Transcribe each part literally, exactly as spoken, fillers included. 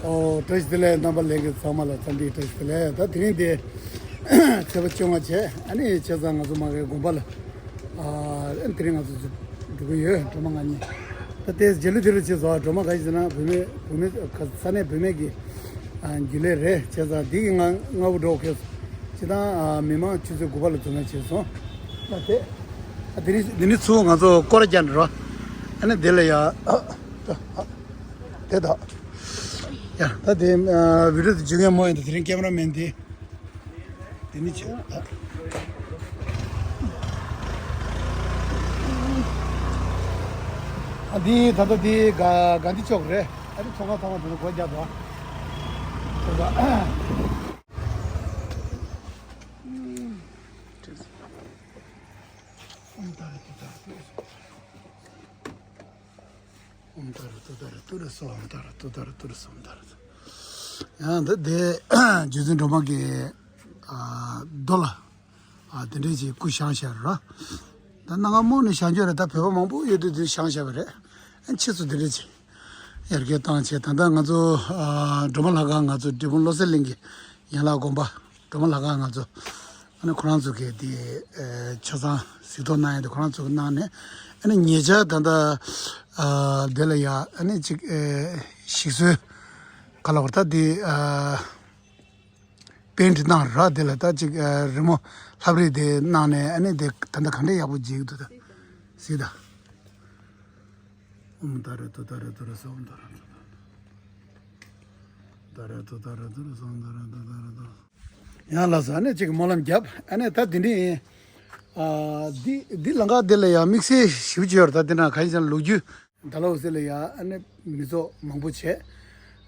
ཨོ། བཀྲ་ཤིས་བདེ་ལེགས། རྣམ་པ་ལྷན་རྒྱས་ཚང་མ་ལ་འཚམས་འདྲི། བཀྲ་ཤིས་བདེ་ལེགས། ད་དེ་རིང་དེ་ཚེས་པ་བཅོ་ལྔ་བྱས། ཨ་ནི་བྱས་ཙང་ང་ཚོ་མ་གིའི་དགོན་པ་ལ། ཨ་དེ་རིང་ང་ཚོ་འགྲོ་གི་ཡོད། སྒྲོལ་མ་ང་གཉིས། ད་དེ་རྗེས་ལུས་དེ་རུ་བྱས་ཙང་སྒྲོལ་མ་ག་ཞིག་ཟེར་ན། བུད་མེད་བུད་མེད་ས་གནས་བུད་མེད་ཀྱི་ཨ་རྒྱུན་ལས་རེད། བྱས་ཙང་འདི་གི་ང་སྔ་པོ་འགྲོ་གི། སྤྱིར་བཏང་ཨ་མི་མང་ཆུ་ཚོད་དགུ་པ་ལ་འཛོམས་ན་བྱས་སོང་། ད་དེ་ཨ་དེ་རིང་དེ་ནི་ཚུར་ང་ཚོ་སྐོར་ར་རྒྱག་འགྲོ། ཨ་ནི་དེ་ལ་ཡ། ཨ་ད་ཨ་དེ་ད། ཡ་ད་དེ་ཨ་བི་ཌི་ཡོ་དེ་བརྗོད་མཁན་མོ་ཡིན། ད་དེ་རིང་ཀེ་མ་ར་མེན་དེ། དེ་ནི་བྱས། ཨ་ཨ་འདི་ད་ལྟ་འདི་ག་ག་འདི་ཅོག་རེད། ཨ་ནི་ཚོང་ཁང་ཚང་མ་དེ་ཚོ་སྒོ་རྒྱབ་འདུག་ཨ། ཚོང་ཁང་། ཨོཾ་ཏཱ་རེ་ཏུཏྟཱ་རེ་ཏུ་རེ་སྭཱ་ཧཱ། ཨོཾ་ཏཱ་རེ་ཏུཏྟཱ་རེ་ཏུ་རེ་སྭཱ་ཧཱ། ཨོཾ་ཏཱ་རེ་ཏུཏྟཱ་རེ་ཏུ་རེ་སྭཱ་ཧཱ། ཨོཾ་ཏཱ་རེ་ཏུཏྟཱ་རེ་ཏུ། ཡང་འདི་དེ་རྗེ་བཙུན་སྒྲོལ་མ་གི་ཨ་རྡོ་ལ་ཨ་དེ་འདྲས་ཀྱི་སྐུ་བཞེངས་བཞག་ར། ད་གནའ་སྔ་མོ་ནས་བཞེངས་ཀྱི་ཡོད་རེད། ད་བོད་པ་མང་པོ་ཡོད་དུས་དུས་བཞེངས་བཞག་པ་རེད། ཨ་ཕྱིས་སུ་དེ་འདྲས་ཀྱི་ཡར་རྒྱས་བཏང་བྱས། ད་ལྟ་ང་ཚོ་ཨ་སྒྲོལ་མ་ལྷ་ཁང་། ང་ཚོ་འབྲས་སྤུངས་བློ་གསལ་གླིང་གི་ཡན་ལག་དགོན་པ་སྒྲོལ་མ་ལྷ་ཁང་། ང་ཚོ་ཨ་ནི་ཁོ་རང་ཚོ་གིས་དེ་ཨ་ཆ་ཚང་གཟིགས་རྟོག་གནང་ཡ་དེ་ཁོ་རང་ཚོ་གིས་གནང་ནས། ཨ་ནི་ཉེ་ཆར་ད་ལྟ་ཨ་དེ་ལ་ཡ་ཨ་ནི་ཅིག་ཨ་ཞིག་གསོའི་ག་ལ་བར་ད་དེ་ཨ་པེན་ཊི་གནང་ར། དེ་ལ་ད་ཅིག་ཨ་རི་མོ་ལྷ་བྲིས་དེ་གནང་ནས། ཨ་ནི་དེ་ད་ལྟ་ག་འདྲ་ཡག་པོ་མཇལ་གྱི་འདུག་ད་གཟིགས་དང་། ཨོཾ་ཏཱ་རེ་ཏུཏྟཱ་རེ་ཏུ་རེ་སྭཱ་ཧཱ། ཨོཾ་ཏཱ་རེ་ཏུཏྟཱ་རེ་ཏུ་རེ་སྭཱ་ཧཱ། ཨོཾ་ཏཱ་རེ་ཏུཏྟཱ་རེ་ཏུ་རེ་སྭཱ་ཧཱ། ཨོཾ་ཏཱ་རེ་ཏུཏྟཱ་རེ་ཏུ་རེ་སྭཱ་ཧཱ། ཡང་ལགས་སོ། ཨ་ནི་ཅིག་སྨོན་ལམ་བརྒྱབ། ཨ་ནི་ད་འདི་འདྲ་ཡིན། ཨ་འདི་འདི་ལམ་ཁ་འདི་ལ་ཡང་དམིགས་བསལ་ཞིབ་ཅིག་ཡོད་རེད། ད་འདི་ན་ག་ཡིན་ཟེར་ན་ལོ་རྒྱུས། ད་ལོ་ཟེར་ལ་ཡ་ཨ་ནི་མི་ཚོགས་མང་པོ་བྱས།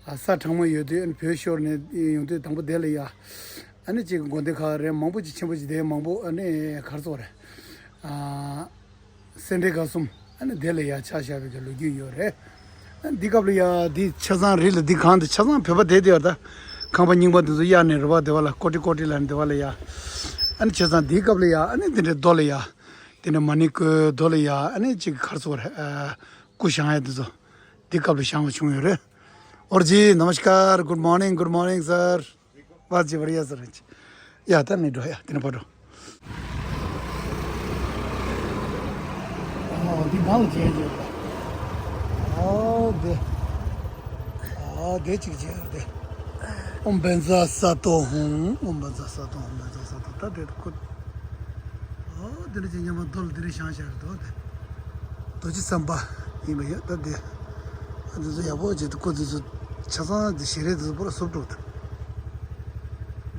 ཨ་ས་གྲང་མོ་ཡོད་དུས། ཨ་ནི་བོད་ཤོར་ནས་ཡོང་དུས་དང་པོ་དེ་ལ་ཡ་ཨ་ནི་ཅིག་དགོན་སྡེ་ཁག་རེད། མང་པོ་ཅིག་ཆེན་པོ་ཅིག་དེ་མང་པོ་ཨ་ནི་ག་རེ་ཟེར་དགོས་རེད། ཨ་སེ་འབྲས་དགའ་གསུམ་ཨ་ནི་དེ་ལ་ཡ་ཆགས་བཞག་པའི་གི་ལོ་རྒྱུས་ཡོད་རེད། ཨ་འདི་སྐབས་ལ་ཡ་འདི་ཆ་ཚང་རི་ལ་འདི་གངས་འདི་ཆ་ཚང་བོད་པ་བསྡད་དེ་ཡོད། ད་ཁང་པ་རྙིང་པ་འདི་ཚོ་གཡར་ནས་རི་བ་དེ་བ་ལ་ཀོ་ཏི་ཀོ་ཏི་ལ་ནི་དེ་བ་ལ་ཡ་ཨ་ནི་ཆ་ཚང་འདི་སྐབས་ལ་ཡ་ཨ་ནི་འདི་འདྲའི་རྡོ་ལ་ཡ། དེ་ནས་མ་ཎི་བརྐོས་རྡོ་ལ་ཡ་ཨ་ནི་ཅིག་ག་རེ་ཟེར་དགོས་རེད། ཨ་སྐུ་བཞེངས་ཡ་འདི་ཚོ་འདི་སྐབས་ལ་བཞེངས་པ་བྱུང་ཡོད་རེད། ཨོར་ཇི་ནམ་སྐར། Good morning, good morning, sir. བ་ཇི་བར་ཡ་སར་ཡ། ད་ནི་འགྲོ་ཡ། དེ་ནས་ཕར་འགྲོ། ཨོ་འདི་གང་ལ་བྱས་ཡོད་པ། ཨོ་དེ། ཨོ་དེ་ཅིག་བྱས་ཡོད་དེ། ཨོཾ་བཛྲ་སཏྭ་ཧཱུྃ། ཨོཾ་བཛྲ་སཏྭ་ཧཱུྃ། བཛྲ་སཏྭ། ད་དེ་ཁོ། ཨོ་དེ་འདྲ་ཅིག་སྔོན་མ་རྡོ་ལ་དེ་འདྲ་བཞེངས་བཞག་རེད་དོ། དེ་རྡོ་རྗེ་བསམ་པ་ཡིན་པ་ཡོད། ད་དེ་ཨ་འདི་ཚོ་ཡག་པོ་བྱས་ཏེ་ཁོ་འདི་ཚོ་ཆ་ཚང་དེ་ཞལ་རས་དེ་ཚོ་པུ་ར་བསུབ་འགྲོ་འདུག་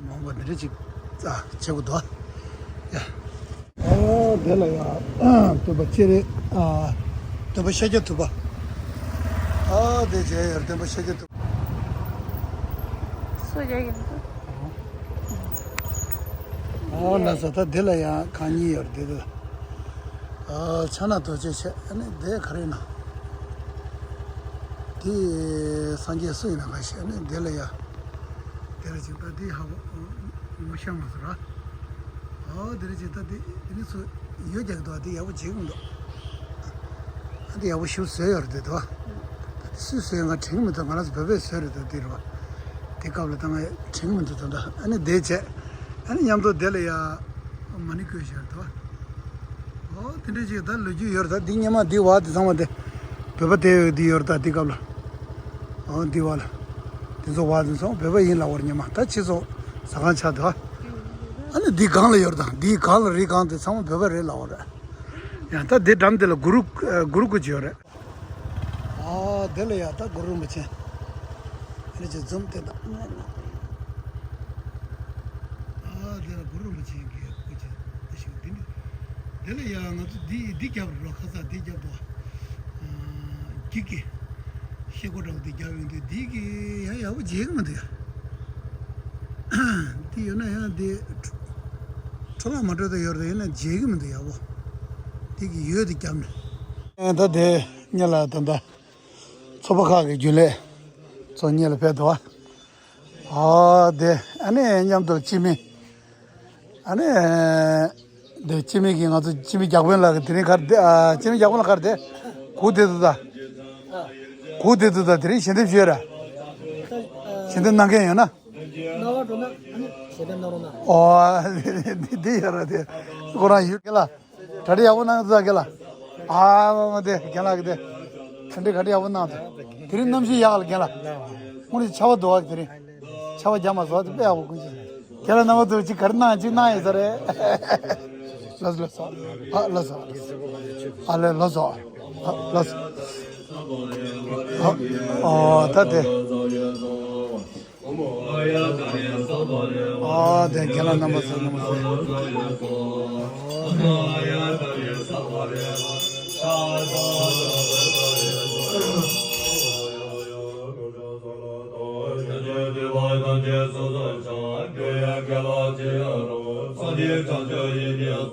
མང་པོ་འདི་འདྲ་ཅིག་ཨ་བྱེད་དགོས་འདུག་ཨ། ཡ། ཨོ་དེ་ལ་ཡ་སྟོན་པ་སྤྱན་རས། ཨ་སྟོན་པ་ཤཱཀྱ་ཐུབ་པ། ཨ་དེ་བྱས་ཡོད། སྟོན་པ་ཤཱཀྱ་ཐུབ་པ། སུ་རྒྱག་གི་འདུག་ཨོ་ལགས་སོ། ད་འདི་ལ་ཡང་ཁང་གཉིས་ཡོད་རེད། འདི་ལ་ཨ་ཕྱག་ན་རྡོ་རྗེ་བྱས། ཨ་ནི་འདི་ག་རེ་ཡིན་ན། འདི་སངས་རྒྱས་སུ་ཡིན་ན་ག་ཤེས། ཨ་ནི་འདི་ལ་ཡ། འདི་ལ་ཅིག་ད་འདི་ཧ་གོ་ངོ་ཤེས་མ་སོང་ར། ཨོ་འདི་ལ་ཅིག་ད་འདི་འདི་ནི་ཚོ་ཡོད་རྒྱག་གི་འདུག་འདི་ཡག་པོ་བྱེད་གི་མི་འདུག་ཨ་འདི་ཡག་པོ་ཞིག་བཟོས་ཡོད་རེད་འདུག་ད་འདི་སུས་བཟོས་ང་དྲན་གི་མི་འདུག་ང་རང་ཚོ་བོད་པས་བཟོས་རེད་འདུག་འདི་རེད་བ། དེ་སྐབས་ལ་ད་ང་དྲན་གི་མི་འདུག་ད་ལྟ་ཨ་ནི་དེ་བྱས། ཨ་ནི་མཉམ་དུ་དེ་ལ་ཡ་མ་ཎི་བརྐོས་བཞག་འདུག་ཨོ་དེ་འདྲ་ཅིག་ད་ལོ་རྒྱུས་ཡོད་རེད། ད་འདི་སྔོན་མ་འདི་བ་འདི་ཚང་མ་དེ་བོད་པ་དེ་འདི་ཡོད་རེད། ད་འདི་སྐབས་ལ་ཨོ་འདི་བ་ལ་འདི་ཚོ་བ་འདི་ཚང་བོད་པ་ཡིན་ལབ་པ་རེད། སྔོན་མ་ད་ཕྱིས་སུ་ཟ་ཁང་ཆགས་འདུག་ཨ་ནི་འདི་སྒང་ལ་ཡོད་རེད། ད་འདི་སྒང་ལ་རི་སྒང་དེ་ཚང་མ་བོད་པ་རེད་ལབ་པ་རེད། ཡང་ད་དེ་འགྲམ་དེ་ལ་གུ་རུ་གུ་རུ་སྐུ་ཅིག་ཡོད་རེད། ཨ་དེ་ལ་ཡ་ད་གུ་རུ་རིན་པོ་ཆེ། ཨ་ནི་ཅིག་འཛུམ་དེ་དང་། ཨ་དེ་ལ་གུ་རུ་རིན་པོ་ཆེ་གི་སྐུ་ཅིག་ད་ཞིག་འདི་འདི། དེ་ལ་ཡ་ང་ཚོ་འདི་འདི་རྒྱབ་རོ། ཁ་ས་འདི་རྒྱབ་དོ། ཨ་འགྱིག་གི་ཤེལ་སྒོ་འདྲ་བོ་འདི་རྒྱབ་ཡོང་དུས་འདི་གི་ཡ་ཡག་པོ་མཇལ་གི་མི་འདུག་ཡ། འདི་ཡོད་ན་ཡང་འདི་འཕྲོ་བརླག་མ་འགྲོ་ད་ཡོད་རེད། ཡིན་ན་མཇལ་གི་མི་འདུག་ཡག་པོ། འདི་གི་ཡོད་དེ་རྒྱབ་ནས། ཨ་ད་དེ་སྔོན་ལ་ད་ལྟ་ཚོགས་པ་ཁག་གི་རྒྱུན་ལས་ཚོ་སྔོན་ལ་ཕེབས་འདུག་བ། ཨ་དེ་ཨ་ནི་མཉམ་དུ་སྤྱི་མི། ཨ་ནི་དེ་སྤྱི་མི་གི་ང་ཚོ་སྤྱི་མི་རྒྱག་དཔོན་ལགས་ཀྱི་དེ་རིང་གར་དེ་ཨ་སྤྱི་མི་རྒྱག་དཔོན་ལགས་གར་དེ་གུ་དེ་དུ་ད། གུ་དེ་དུ་ད་དེ་རིང་ཞལ་འདེབས་ཞུས་ར། ཞལ་འདེབས་གནང་མཁན་ཡོད་ན། རྣ་བ་འགྲོ་ན་ཨ་ནི་ཞལ་འདེབས་གནང་རོགས་གནང་། ཨོ། འདི་འདི་ཡོད་ར་དེ། ཁོ་རང་ཡུལ་རྒན་ལགས། གྲ་སྒྲིག་ཡག་པོ་གནང་འདུག་རྒན་ལགས། ཨ་མ་མ་དེ་རྒན་ལགས་ཀྱི་དེ། གྲ་སྒྲིག་གྲ་སྒྲིག་ཡག་པོ་གནང་འདུག་དེ་རིང་གནམ་གཤིས་ཡག་ལ་རྒན་ལགས། དངོས་གནས་ཆར་པ་འདུག་བ་དེ་རིང་། ཆར་པ་རྒྱག་མ་སོང་དེ་དཔེ་ཡག་པོ་ཀུན་གྱིས། རྒན་ལགས་རྣམ་པ་ཚོ་ཅིག་ག་རེ་གནང་ཅིག་གནང་ཡིན་ས་རེད། ལགས་སོ་ལགས་སོ། ཨ་ལགས་སོ། ཨ་ལས་ལགས་སོ། ཨ་ལགས་སོ། ཨ་ཨོ་ད་དེ། ཨ་དེ་རྒན་ལགས་རྣམ་པ་ཚོ་རྣམ་པ་ཚོ།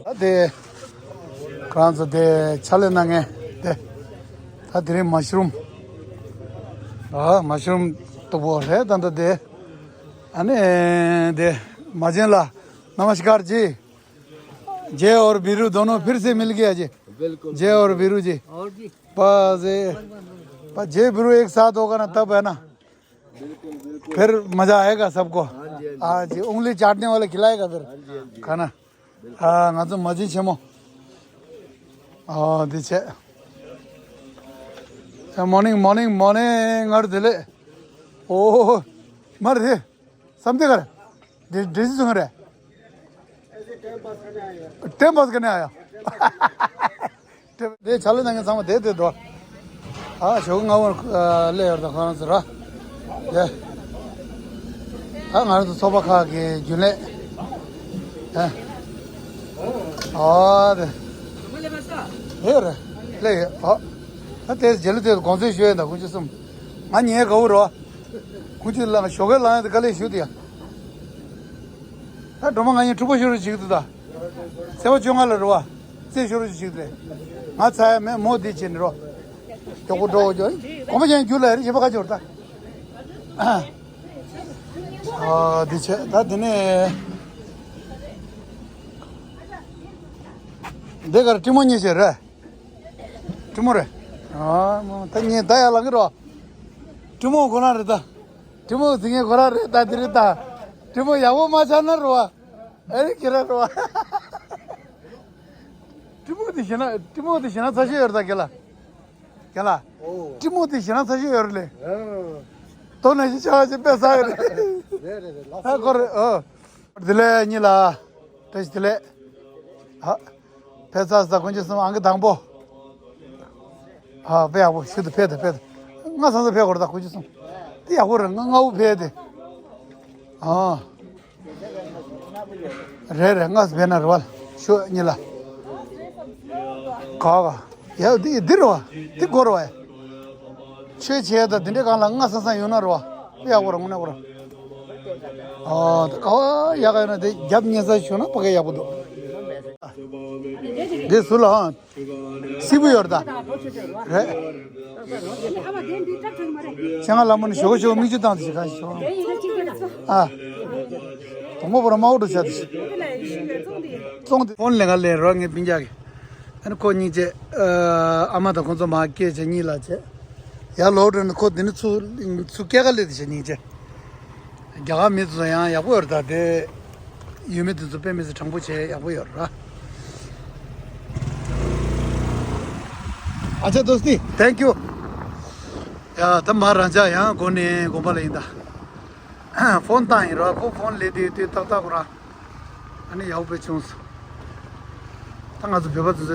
ཨ་དེ། ཁོ་རང་ཚོ་དེ་ཕྱག་ལས་གནང་མཁན་དེ། ད་དེ་རིང་མ་ཤི་རུམ། ཨ་མ་ཤི་རུམ་སྟུག་པོ་རེད་ད་ལྟ་དེ། ཨ་ནི་དེ། མ་ཅན་ལགས། नमस्कार जी। जय और बीरू दोनों फिर से मिल गया जी। बिल्कुल। जय और बीरू जी। और जी। बस ये, बस जय बीरू एक साथ होगा ना तब है ना। बिल्कुल, बिल्कुल। फिर मजा आएगा सबको। हाँ जी, हाँ जी। हाँ जी, उंगली चाटने वाले खिलाएगा फिर। हाँ जी, हाँ जी। खाना। ཨ་ང་ཚོ་མ་བྱན་ཆེན་མོ། ཨ་འདི་བྱས། Morning, morning, morning. ངར་དེ་ལས། ཨོ། མར་རེད། བསམ་དེ་གར། འདི་འདྲེ་སི་ཚོ་ང་རེད། time pass करने आया। དེ་ཕྱག་ལས་གནང་མཁན་ཚང་མ་དེ་དེ་འགྲོ། ཨ་ཞོགས་ཀ་སྔ་པོར་སླེབས་ཡོད་ད་ཁོ་རང་ཚོ་ར། དེ། ད་ང་རང་ཚོ་ཚོགས་པ་ཁག་གི་རྒྱུན་ལས། ཨ། ཨ་དེ། ཨེ་རེད། སླེབས་ཡོད་ཨ། ད་དེ་རྗེས་ལུས་དེ་དགོངས་ཚུལ་ཞུ་ཡོད་ད་ཁོང་ཚོ་གསུམ། ང་ཉལ་དགའ་བོ་རོ། ཁོང་ཚོ་ལ་ཞོགས་ཀས་ལངས་ཡོད་དེ་དཀའ་ལས་ཞུ་དེ་ཡ། ད་སྒྲོལ་མ་ང་གཉིས་འཁྲུག་པ་ཤོར་རུ་ཅིག་འདུག་ད། ཚེས་པ་བཅོ་ལྔ་ལ་རེད་བ། རྩེད་ཤོར་རུ་ཅིག་རེད། ང་ཚ་ཡ་མེད་མོ་འདི་བྱེད་ནི་རོ། མགྱོགས་པོ་འགྲོ་འོ་ཅོ། གོམ་པ་ཅན་རྒྱུ་ལ་རི་བྱེད་པ་ཁ་ཅོར་ད། ཨ་འདི་བྱས་ད་འདི་ནས། འདི་གར་ཀྲི་མོ་གཉིས་བྱས་རེད། ཀྲི་མོ་རེད། ཨ་མོ་ད་གཉིས་ད་ཡ་ལང་གི་རོ། ཀྲི་མོ་ཁོ་ན་རེད་ད། ཀྲི་མོ་ཟིང་ངེ་ཁོ་ར་རེད་ད་འདི་རེད་ད། ཀྲི་མོ་ཡག་པོ་མ་ཆགས་ན་རོ། ཨ་རི་ཁྱེད་ར་རོ། ཀྲི་མོ་དེ་ཞེ་ན་ཀྲི་མོ་དེ་ཞེ་ན་ཚ་ཤོས་ཡོད་རེད་ད་ཁྱེད་ལ། ཁྱེད་ལ། ཨོ། ཀྲི་མོ་དེ་ཞེ་ན་ཚ་ཤོས་ཡོད་རེད་ལེ། ཨ། དོ་ན་ཞིག་ཆ་བ་ཞིག་དཔེ་ས་ཡོད་རེད། རེད་རེད་རེད་ལགས་ཨ་སོ། ཁོ་རེད་ཨོ། དེ་ལས་གཉིས་ལ། བཀྲ་ཤིས་བདེ་ལེགས། ཨ། ཕེབས་ཚར་ས་དཀོན་མཆོག་གསུམ་ཨང་ཀི་དང་པོ། ཨ་དཔེ་ཡག་པོ་ཞུ་དུ་ཕེབས་དུ་ཕེབས་དུ། ང་ས་ས་ཕེབས་དགོས་རེད་ད་དཀོན་མཆོག་གསུམ། དེ་ཡག་པོ་རེད་ང་ལྔ་པོ་ཕེབས་དེ། ཨ། རེད་རེད་ལྔ་ས་ཕེབས་ན་རེད་བ། ཞུ་གཉིས་ལ། ག་ག་ཡ་འདི་འདི་རེད་བ། འདི་དགོས་རེད་བ། ཆོས་བྱས་ད་དེ་འདྲའི་སྒང་ལ་ལྔ་ས་ས་ཡོང་ན་རེད་བ། དཔེ་ཡག་པོ་རེད་དངོས་གནས་པོ་རེད། ཨ་ད་ག་བ་ཡག་ག་ཡོད་ན་དེ་རྒྱབ་ཉེ་ས་བྱུང་ན་ཕ་གི་ཡག་པོ་འདུག་འདི་ཟུར་ལ་ཧང་། སིལ་བུ་ཡོད་རེད་ད། རེད། ཁྱེད་ང་ལ་མོ་ནི་ཞོག་ཞོག་མིག་ཆུ་བཏང་དེ་ཞིག་ག་ཞིག་ཞོག་ཨ། དང་པོ་བོ་ར་མ་འོ་འགྲོ་བྱ་དེ་ཞིག་ཙོང་དེ་ཕོན་ལེན་ག་ལེན་རོགས་ངའི་སྤུན་ཀྱག་གི་ཨ་ནི་ཁོ་གཉིས་བཅས། ཨ་མ་དང་ཁོང་ཚོ་མ་སྐད་ཆ་གཉིས་ལ་བྱས། ཡར་ལོག་འགྲོ་ནས་ཁོ་འདི་ནི་ཚུར་ཚུར་སྐད་ག་ལེ་དེ་བྱས་གཉིས་བཅས། རྒྱ་གར་མི་ཚོ་ཡང་ཡག་པོ་ཡོད་རེད་ད་དེ། ཡུལ་མི་དེ་ཚོ་དཔེ་མི་སྲིད་དྲང་པོ་བྱས་ཡག་པོ་ཡོད་རེད། अच्छा दोस्ती, thank you. ཡ་ད་མ་རང་ཅག་ཡང་དགོན་ནས་དགོན་པ་ལ་ཡིན་ད། ཕོན་བཏང་ཡིན་ར་ཁོ་ཕོན་ལས་དེ་དེ་ཏག་ཏག་ཁོ་རང་། ཨ་ནི་ཡག་པོ་བྱུང་སོང་། ད་ང་ཚོ་བོད་པ་ཚོ་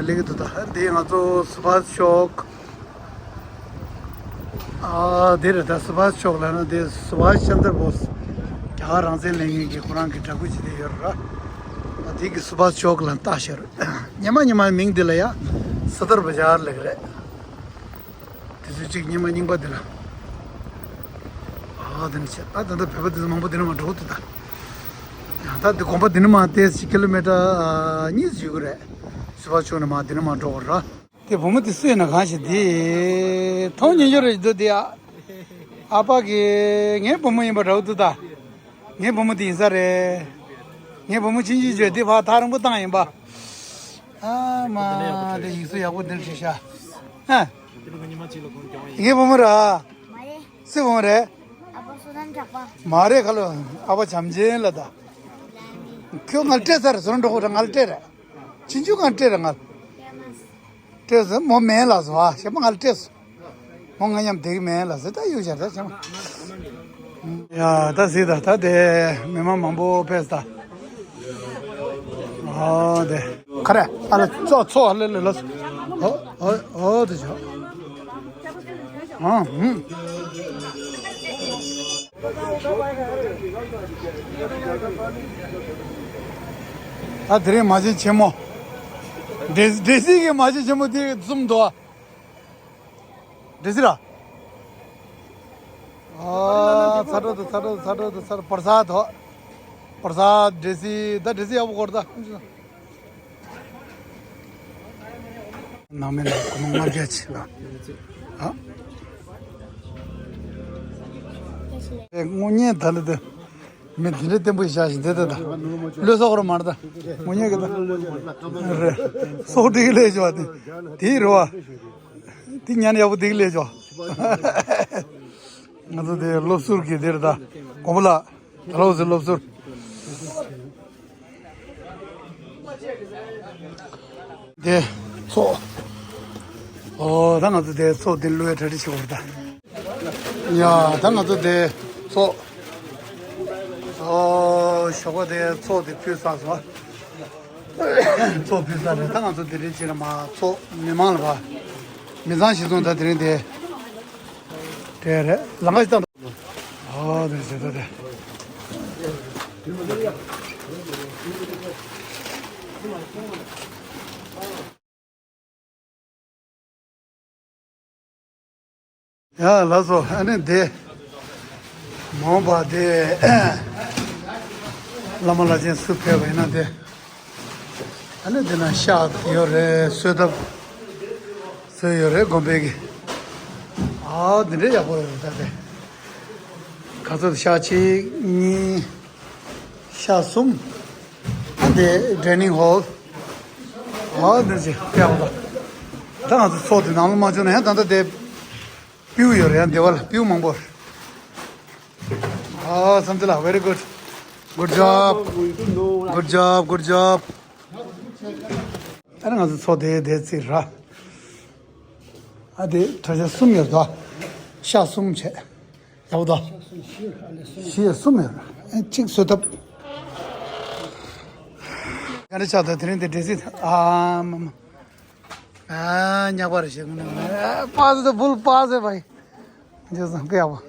སླེབས་ཀྱི་འདུག་ད་འདི་ང་ཚོ་སུ་བྷཱས་ཤོག་ཨ་འདི་རེད་ད་སུ་བྷཱས་ཤོག་ལབ་ན་འདི་སུ་བྷཱས་ཅན་དར་བྷོ་སི། རྒྱ་གར་རང་བཙན་ལེན་མཁན་གྱི་ཁོ་རང་གི་འདྲ་སྐུ་ཅིག་དེ་ཡོད་རེད་ར། འདི་གི་སུ་བྷཱས་ཤོག་ལབ་བཏགས་ཤག་རེད། ཉི་མ་ཉི་མ་མིང་འདི་ལ་ཡ་སད་དར་བ་ཇར་ལབ་ཀྱི་རེད། དེ་ཚོ་གཅིག་ཉི་མ་རྙིང་པ་འདི་ལ། ཨ་དེ་ནི་བྱས་ཨ་ད་ལྟ་བོད་པ་དེ་ཚོ་མང་པོ་འདི་ནས་མར་འགྲོ་འདུག་ད། ཡང་ད་འདི་དགོན་པ་འདི་ནས་མར་ཏོག་ཙམ་ཀི་ལོ་མི་ཊར་གཉིས་ཙམ་ཡོད་ཀྱི་རེད། སུ་བྷཱས་ཤོག་ནས་མར་འདི་ནས་མར་འགྲོ་དགོས་རེད། དེ་བུ་མོ་དེ་སུ་ཡིན་ན་གང་ཞིག་འདི་མཐོང་ཉེ་ཤོས་རེད་འདུག་འདི་ཨ། ཨ་ཕ་གི་ངའི་བུ་མོ་ཡིན་པ་འདྲ་བོ་འདུག་ད། ངའི་བུ་མོ་དེ་ཡིན་ས་རེད། ངའི་བུ་མོ་ཆུང་ཆུང་བྱོས་དེ་ཕར་ཐག་རིང་པོ་བཏང་ཡིན་པ། ཨ་མ་དེ་ཡིག་གཟུགས་ཡག་པོ་འདིར་བྲིས་ཤག་ཨ། ངའི་བུ་མོ་ར། སུའི་བུ་མོ་རེད། མ་རེད་ཁ་ལོ། ཨ་ཕ་བྱམས་ཆེན་ལ་ད། ཁྱོད་ང་ལ་སྤྲད་ཚར་རེད། བཟོ་འགྲོ་ཁོ་ར་ང་ལ་སྤྲད་རེད། ཕྱིན་ཆུ་ང་ལ་སྤྲད་རེད་ང་ལ། སྤྲད་ཟེར་མོ་མེད་ལ་སོ། ཨ་ཞེ་མ་ང་ལ་སྤྲད་སོ། མོ་ང་མཉམ་བསྡད་ཀྱི་མེད་ལ་ཟེར། ད་གཡུག་བཞག་ད་ཞེ་མ། ཡ་ད་གཟིགས་ད། ད་དེ་མི་མང་མང་པོ་ཕེབས་ད། ཨོ་དེ། ཁ་ར་ཨ་ལ་ཚོ་ཚོ་ཨ་ལ་ལ་ལ། ཨོ་ཨོ་ཨོ་དེ་ཆོ། ཨ་ཧུམ། ད་དེ་རིང་མ་བྱན་ཆེན་མོ། འདྲེ་འདྲེ་སྲིན་གྱི་མ་བྱན་ཆེན་མོ་དེ་བཙུམ་འདུག་འདྲེ་སྲིན་ར། ཨ་ཚ་དྲོད་དུ་ཚ་དྲོད་དུ་ཚ་དྲོད་དུ་ཚ་དྲོད་བར་ས་དོ། བར་ས་འདྲེ་སྲིན་ད་འདྲེ་སྲིན་ཡག་པོ་སྐོར་ད། ནང་མི་ལ་སྒོར་མོ་ལྔ་བརྒྱ་ཅིག་ལ། ཨ། དངོས་གནས་ད་ལ་དེ། མི་འདི་འདྲའི་བརྟན་པོ་ཞིག་བཞག་ཞིག་འདི་ལྟ་ད། བློས་གསོག་རོ་མར་ད། དངོས་གནས་ཀྱི་ད། རེད། སྲོག་སྒྲིག་ལས་བྱུང་བ་དེ། དེའི་རེད་བ། དེ་ཉན་ཡག་པོ་འདི་ལས་བྱུང་བ། ང་ཚོ་དེ་སློབ་ཟུར་གྱི་འདིར་ད། གོང་བུ་ལགས། ད་ལོ་ཟེར་སློབ་ཟུར། དེ། ཚོགས། ཨོ་ད་ང་ཚོ་དེ་ཚོགས་དེ་བླུགས་ཡ་གྲ་སྒྲིག་བྱེད་དགོས་རེད་ད། ཡ་ད་ང་ཚོ་དེ་ཚོགས། ཨོ་ཞོགས་པ་དེ་ཚོགས་དེ་ཕུལ་ཚར་སོང་། ཚོགས་ཕུལ་ཚར་རེད། ད་ང་ཚོ་དེ་རིང་ཕྱིན་ནས་མར་ཚོགས་མི་མང་ལ་ཕར་མི་ཚང་ཞིག་སོང་། ད་དེ་རིང་དེ་དེ་རེད། ལམ་ཁ་ཞིག་བཏང་། ཨོ་དེ་ཟེར་ད་དེ། ཡ་ལགས་སོ། ཨ་ནི་དེ། མ་འོངས་པ་དེ། བླ་མ་བླ་ཆེན་སུ་ཕེབས་པ་ཡིན་ན་དེ། ཨ་ནི་དེ་ན་ཤག་ཡོད་རེད། གསོལ་ཐབ་བཟོས་ཡོད་རེད་དགོན་པའི་གི། ཨ་འདི་འདྲའི་ཡག་པོ་ཡོད་རེད་ད་དེ། ག་ཚོད་ཤག་གཅིག་གཉིས། ཤག་གསུམ། ཨ་འདི་ཌའི་ནིང་ཧོལ། ཨ་འདི་ཅི་ཡག་པོ་ད། ད་ང་ཚོ་ཚོགས་དེ་ནང་ལ་མ་བྱུང་ན་ཡང་ད་ལྟ་དེ། པིའུ་ཡོད་རེད། ཡང་སྡེ་བ་ལ་པིའུ་མང་པོ་རེད། ཨ་བསམ་ཚུལ་ལ། Very good. Good job. Good job. Good job. ཨ་ནི་ང་ཚོ་ཚོགས་དེ་དེ་རྩིས་ར། ཨ་དེ་གྲྭ་ཤག་གསུམ་ཡོད་དོ། ཤག་གསུམ་བྱས། ཡག་པོ་དོ། བཞི་གསུམ་ཡོད་ར། ཨ་གཅིག་གསོལ་ཐབ། ག་འདྲ་ཆགས་འདུག་དེ་རིང་དེ་འདྲ་སྲིད། ཨ་མ་མ། ཨ་ཉག་པ་རེད་ཞེས་ངུ་ནས། པ་སེ་དེ་བུལ་པ་སེ་བའི། འཇོག་སང་ཀི་ཡག་པོ།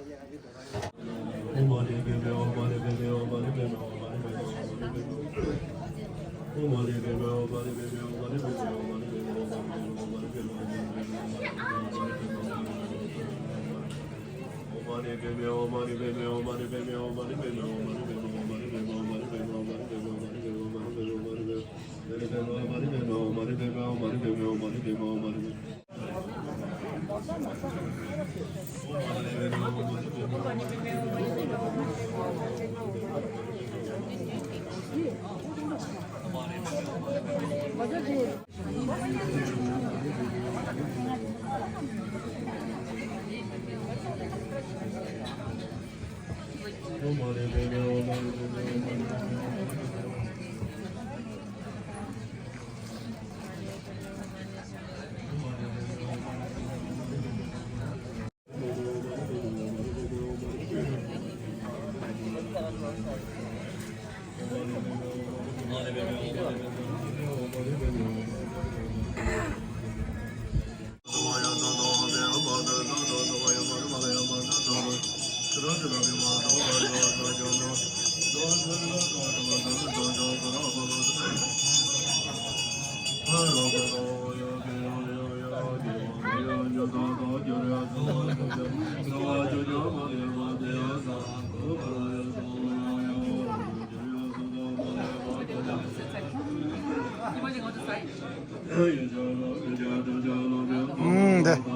ཨུམ་དེ།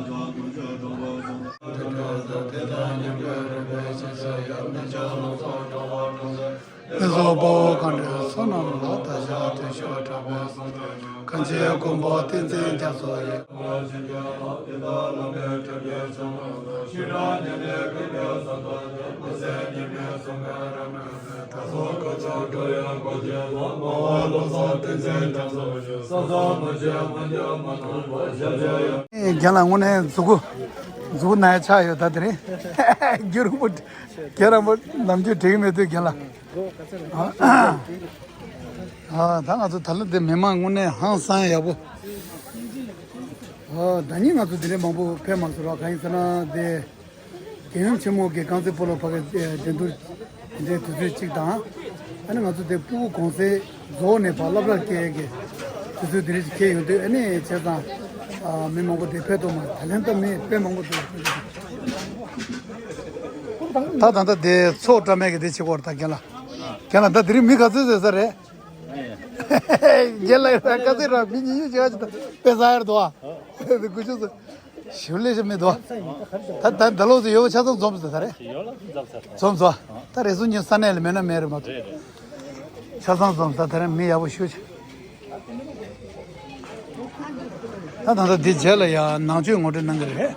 ནི་སོགས་དཔའ་བོ་གང་འདྲའི་བསོད་ནམས་ལ་བདག་ཅག་དེ་ཤོག་དྲག་པོའི་གསུང་ཆོས་ཀུན་པོ་ཏིང་འཛིན་རྒྱ་མཚོ་ཡི། རྒན་ལགས་དངོས་གནས་མཛུ་གུ་མཛུ་གུ་ན་ཡ་ཆགས་ཡོད་ད་དེ་རིང་། རྒྱུ་རིང་པོ་རྒན་རིང་པོ་ནམ་རྒྱུན་འགྲིག་གི་མེད་དུས་རྒན་ལགས། ཨ་ད་ང་ཚོ་ད་ལོ་དེ་མི་མང་དངོས་གནས་ཧང་སང་ཡག་པོ། ཨ་ད་ནི་ང་ཚོ་དེ་འདྲའི་མང་པོ་ཕེབས་མ་སོང་ར། གང་ཡིན་ཟེར་ན་དེ། རྒྱལ་ཡུམ་ཆེན་མོ་གི་རྐང་རྩེད་སྤོ་ལོ་ཕ་གི་འགྲན་བསྡུར་དེ་འདྲའི་དུས་ཚོད་གཅིག་དང་། ཨ་ནི་ང་ཚོ་དེ་སྤུ་གུ་གུང་སེང་རྫོགས་ནས་ཕར་སློབ་གྲྭར་སྐྱེལ་ཡས་ཀྱི་དུས་ཚོད་དེ་འདྲ་ཞིག་འཁེལ་ཡོང་དུས། ཨ་ནི་བྱས་ཙང་ཨ་མི་མང་པོ་དེ་ཕེབས་ཐུབ་མ་རེད། ད་ལན་ད་མི་དཔེ་མང་པོ་འདུག་ད་ད་ལྟ་དེ་ཚོགས་བཀྲ་མེད་ཀྱི་དེ་བྱེད་དགོས་རེད། ད་རྒན་ལགས། རྒན་ལགས་ད་དེ་རིང་མི་ག་ཚོད་བཟོས་ས་རེད། རྒན་ལགས་ཡོད་ན་ག་ཚོད་ར་མི་ཉི་ཤུ་བྱེད་ཀྱི་ད་དཔེ་བཟང་ཡར་འདུག་ཨ། དགུ་བཅུ་ཚོད། ཞིབ་ལས་ཞིག་མི་འདུག་ད་ད་ལོ་ཚོ་ཡོད་ཆ་ཚང་འཛོམས་ཟེར་ད་རེད། ཡོད་ལ་འཛོམས་ཚར། འཛོམས་ཚར། ད་རེ་ཟུང་ཉིན་ས་གནས་ལ་མེད་ན་མེད་རེད་མ་གཏོགས། རེད་རེད། ཆ་ཚང་འཛོམས་ཚར། ད་རེ་མི་ཡག་པོ་ཞུ་ཆེ། ད་ད་ལྟ་འདི་རྗེས་ལ་ཡང་ནང་ཆོས་ངོ་སྤྲོད་གནང་གི་རེད།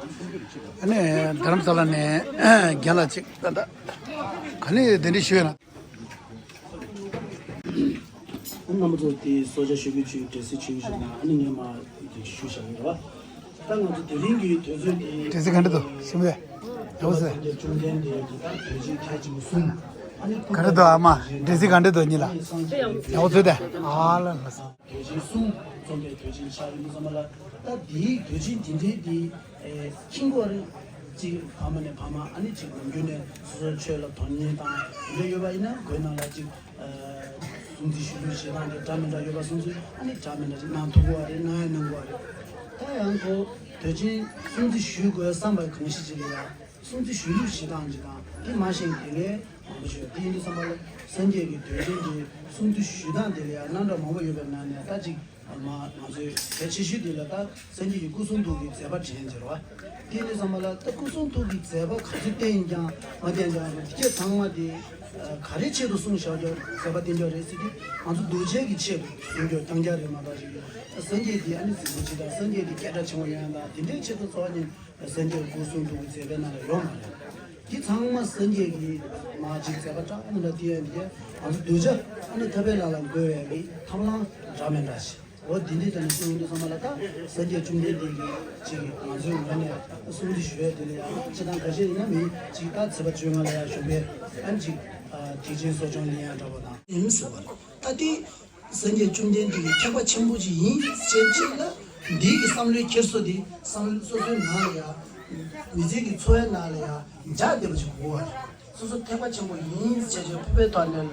ཨ་ནི་རྡ་རམ་ས་ལ་ནས་རྒན་ལགས་ཅིག་ད་ལྟ་ག་ནས་གདན་འདྲེན་ཞུས་ཡོད་ན། རྣམ་པ་ཚོ་དེ་གསོལ་ཇ་ཞུ་གི་ཆུ་འབྲས་སིལ་ཆུ་ཞུ་ན་ཨ་ནི་ངས་མ་དེ་ཞུ་བཞག་ཡོད་རེད་བ། ད་ང་ཚོ་དེ་རིང་གི་དུས་ཚོད་དེ་འབྲས་སིལ་ག་འདྲ་འདུག་ཞིམ་པས། ཡག་པོ་ཟེར། བཅོམ་ལྡན་འདས་ཀྱི་ད་དུས་ཆེན་ཁ་ཅིག་གསུམ། ཨ་ནི་ག་འདྲ་འདུག་ཨ་མ། འབྲས་སིལ་ག་འདྲ་འདུག་ཉིད་ལ། ཡག་པོ་ཚོད་དེ། ཨ་ལ་ལ། དུས་ཆེན་གསུམ་འཛོམས་པའི་དུས་ཆེན་ཆགས་ཡོད་ཙམ་པ་ལ། ད་དེའི་དུས་ཆེན་དེ་འདྲའི་དེ་ཨེ་ཁྱིམ་སྐོར་གཅིག་ཕ་མ་ནས་ཕ་མ་ཨ་ནི་གཅིག་ནམ་རྒྱུན་ནས་སོ་སོའི་ཆོས་ལ་དོན་གཉེར་དང་དེ་འདྲ་ཡོད་པ་ཡིན་ན་སྒོའི་ནང་ལ་གཅིག་ཨ་སྲུང་བརྩི་ཞུ་ལུགས་བྱེད་སྟངས་དེ་འདྲ་མི་འདྲ་ཡོད་པ་སོང་ཙང་ཨ་ནི་འདྲ་མི་འདྲ་གཅིག་གནང་ཐུབ་ཀྱི་ཡོད་རེད། གནང་ཡང་གནང་གི་ཡོད་རེད། ད་ཡང་ཁོ་དུས་ཆེན་སྲུང་བརྩི་ཞུ་དགོས་བསམ་པ་གང་ཞིག་ཅིག་ལ་ཡ། སྲུང་བརྩི་ཞུ་ལུགས་བྱེད་སྟངས་ཀྱི་དང་དེ་མ་ཤེས་དེ་ལས་མང་པོ་ཞིག་ཡོད། དེ་ཡིན་དུས་ཙམ་པ་ལ་སངས་རྒྱས་ཀྱི་དུས་ཆེན་དེ་སྲུང་བརྩི་ཞུ་སྟངས་དེ་ལ་ཡང་རྣམ་གྲངས་མང་པོ་ཡོད་པའི་ནང་ནས་ད་ཅིག་མ་ང་ཚོའི་གལ་ཆེ་ཤོས་དེ་ལ་ད་སངས་རྒྱས་ཀྱི་སྐུ་གསུང་ཐུགས་ཀྱི་མཛད་པ་དྲན་ཟེར་བ། དེ་ཡིན་དུས་ཙམ་པ་ལ་ད་སྐུ་གསུང་ཐུགས་ཀྱི་མཛད་པ་ག་ཚོད་བསྟན་ཀྱང་མ་བསྟན་ཀྱང་རེད། དེ་ཚང་མ་དེ་ག་རེ་ཆེད་དུ་གསུངས་བཞག་རྒྱུ་མཛད་པ་བསྟན་རྒྱུ་རེད་ཟེར་དུས་ང་ཚོ་གདུལ་བྱའི་གི་ཆེད་དུ་གསུང་རྒྱུ་བཏང་རྒྱུ་རེད་མ་གཏོགས་ཅིག་སངས་རྒྱས་དེ་ཨ་ནི་གཟིགས་པོ་ཆེ་དང་སངས་རྒྱས་དེ་སྐད་གྲགས་ཆེན་པོ་ཡོད་ཡང་དང་དེ་འདྲའི་ཆེད་དུ་འཚོ་བ་ཉིད། སངས་རྒྱས་སྐུ་གསུང་ཐུགས་ཀྱི་མཛད་པའི་ནང་ལ་ཡོད་མ་རེད། འདི་ཚང་མ་སངས་རྒྱས་ཀྱི་མ་ཅིག་མཛད་པ་འདྲ་མི་འདྲ་དེ་ཡང་འདི་ང་ཚོ་གདུལ་བྱ་ཨ་ནི་ཐར་པའི་ལམ་ལ་འགོད་པའི་གི་ཐབས་ལམ་འདྲ་མི་འདྲ་ཞིག་འོ་འདི་འདི་ལྟ་ནས་གསུང་ཡོང་དུས་ཙམ་པ་ལ་ད་སངས་རྒྱས་བཅོམ་ལྡན་འདས་ཀྱི་ཅིག་ང་ཚོའི་ངོས་ནས་སྲུང་བརྩི་ཞུ་ཡས་དེ་ལ་ཡང་ཅི་དང་འགའ་ཤས་ཡིན་ན་མི་ཅིག་ད་ཚེས་པ་བཅོ་ལྔ་ལ་ཡང་བཞུགས་པའི་ཨ་ནི་ཅིག་ཐེག་ཆེན་གསོ་སྦྱོང་ལེན་ཡ་འདྲ་པོ་དང་ཡིན་ཟེར་བ་རེད། ད་དེ། སངས་རྒྱས་བཅོམ་ལྡན་འདས་ཀྱི་ཐེག་པ་ཆེན་པོ་ཅིག་ཡིན་ཞེས་ཅིག་ལ་འདིའི་གི་བསམ་བློའི་འཁྱེར་སོ་འདི་བསམ་སོ་སོའི་ནང་ལ་ཡ་མི་ཚེ་གི་འཚོ་བའི་ནང་ལ་ཡ་འཇགས་བསྡད་པ་ཅིག་དགོས་པ་རེད། སོ་སོ་ཐེག་པ་ཆེན་པོ་ཡིན་ཞེས་ཅིག་ཕུགས་པའི་ཐོག་ནས་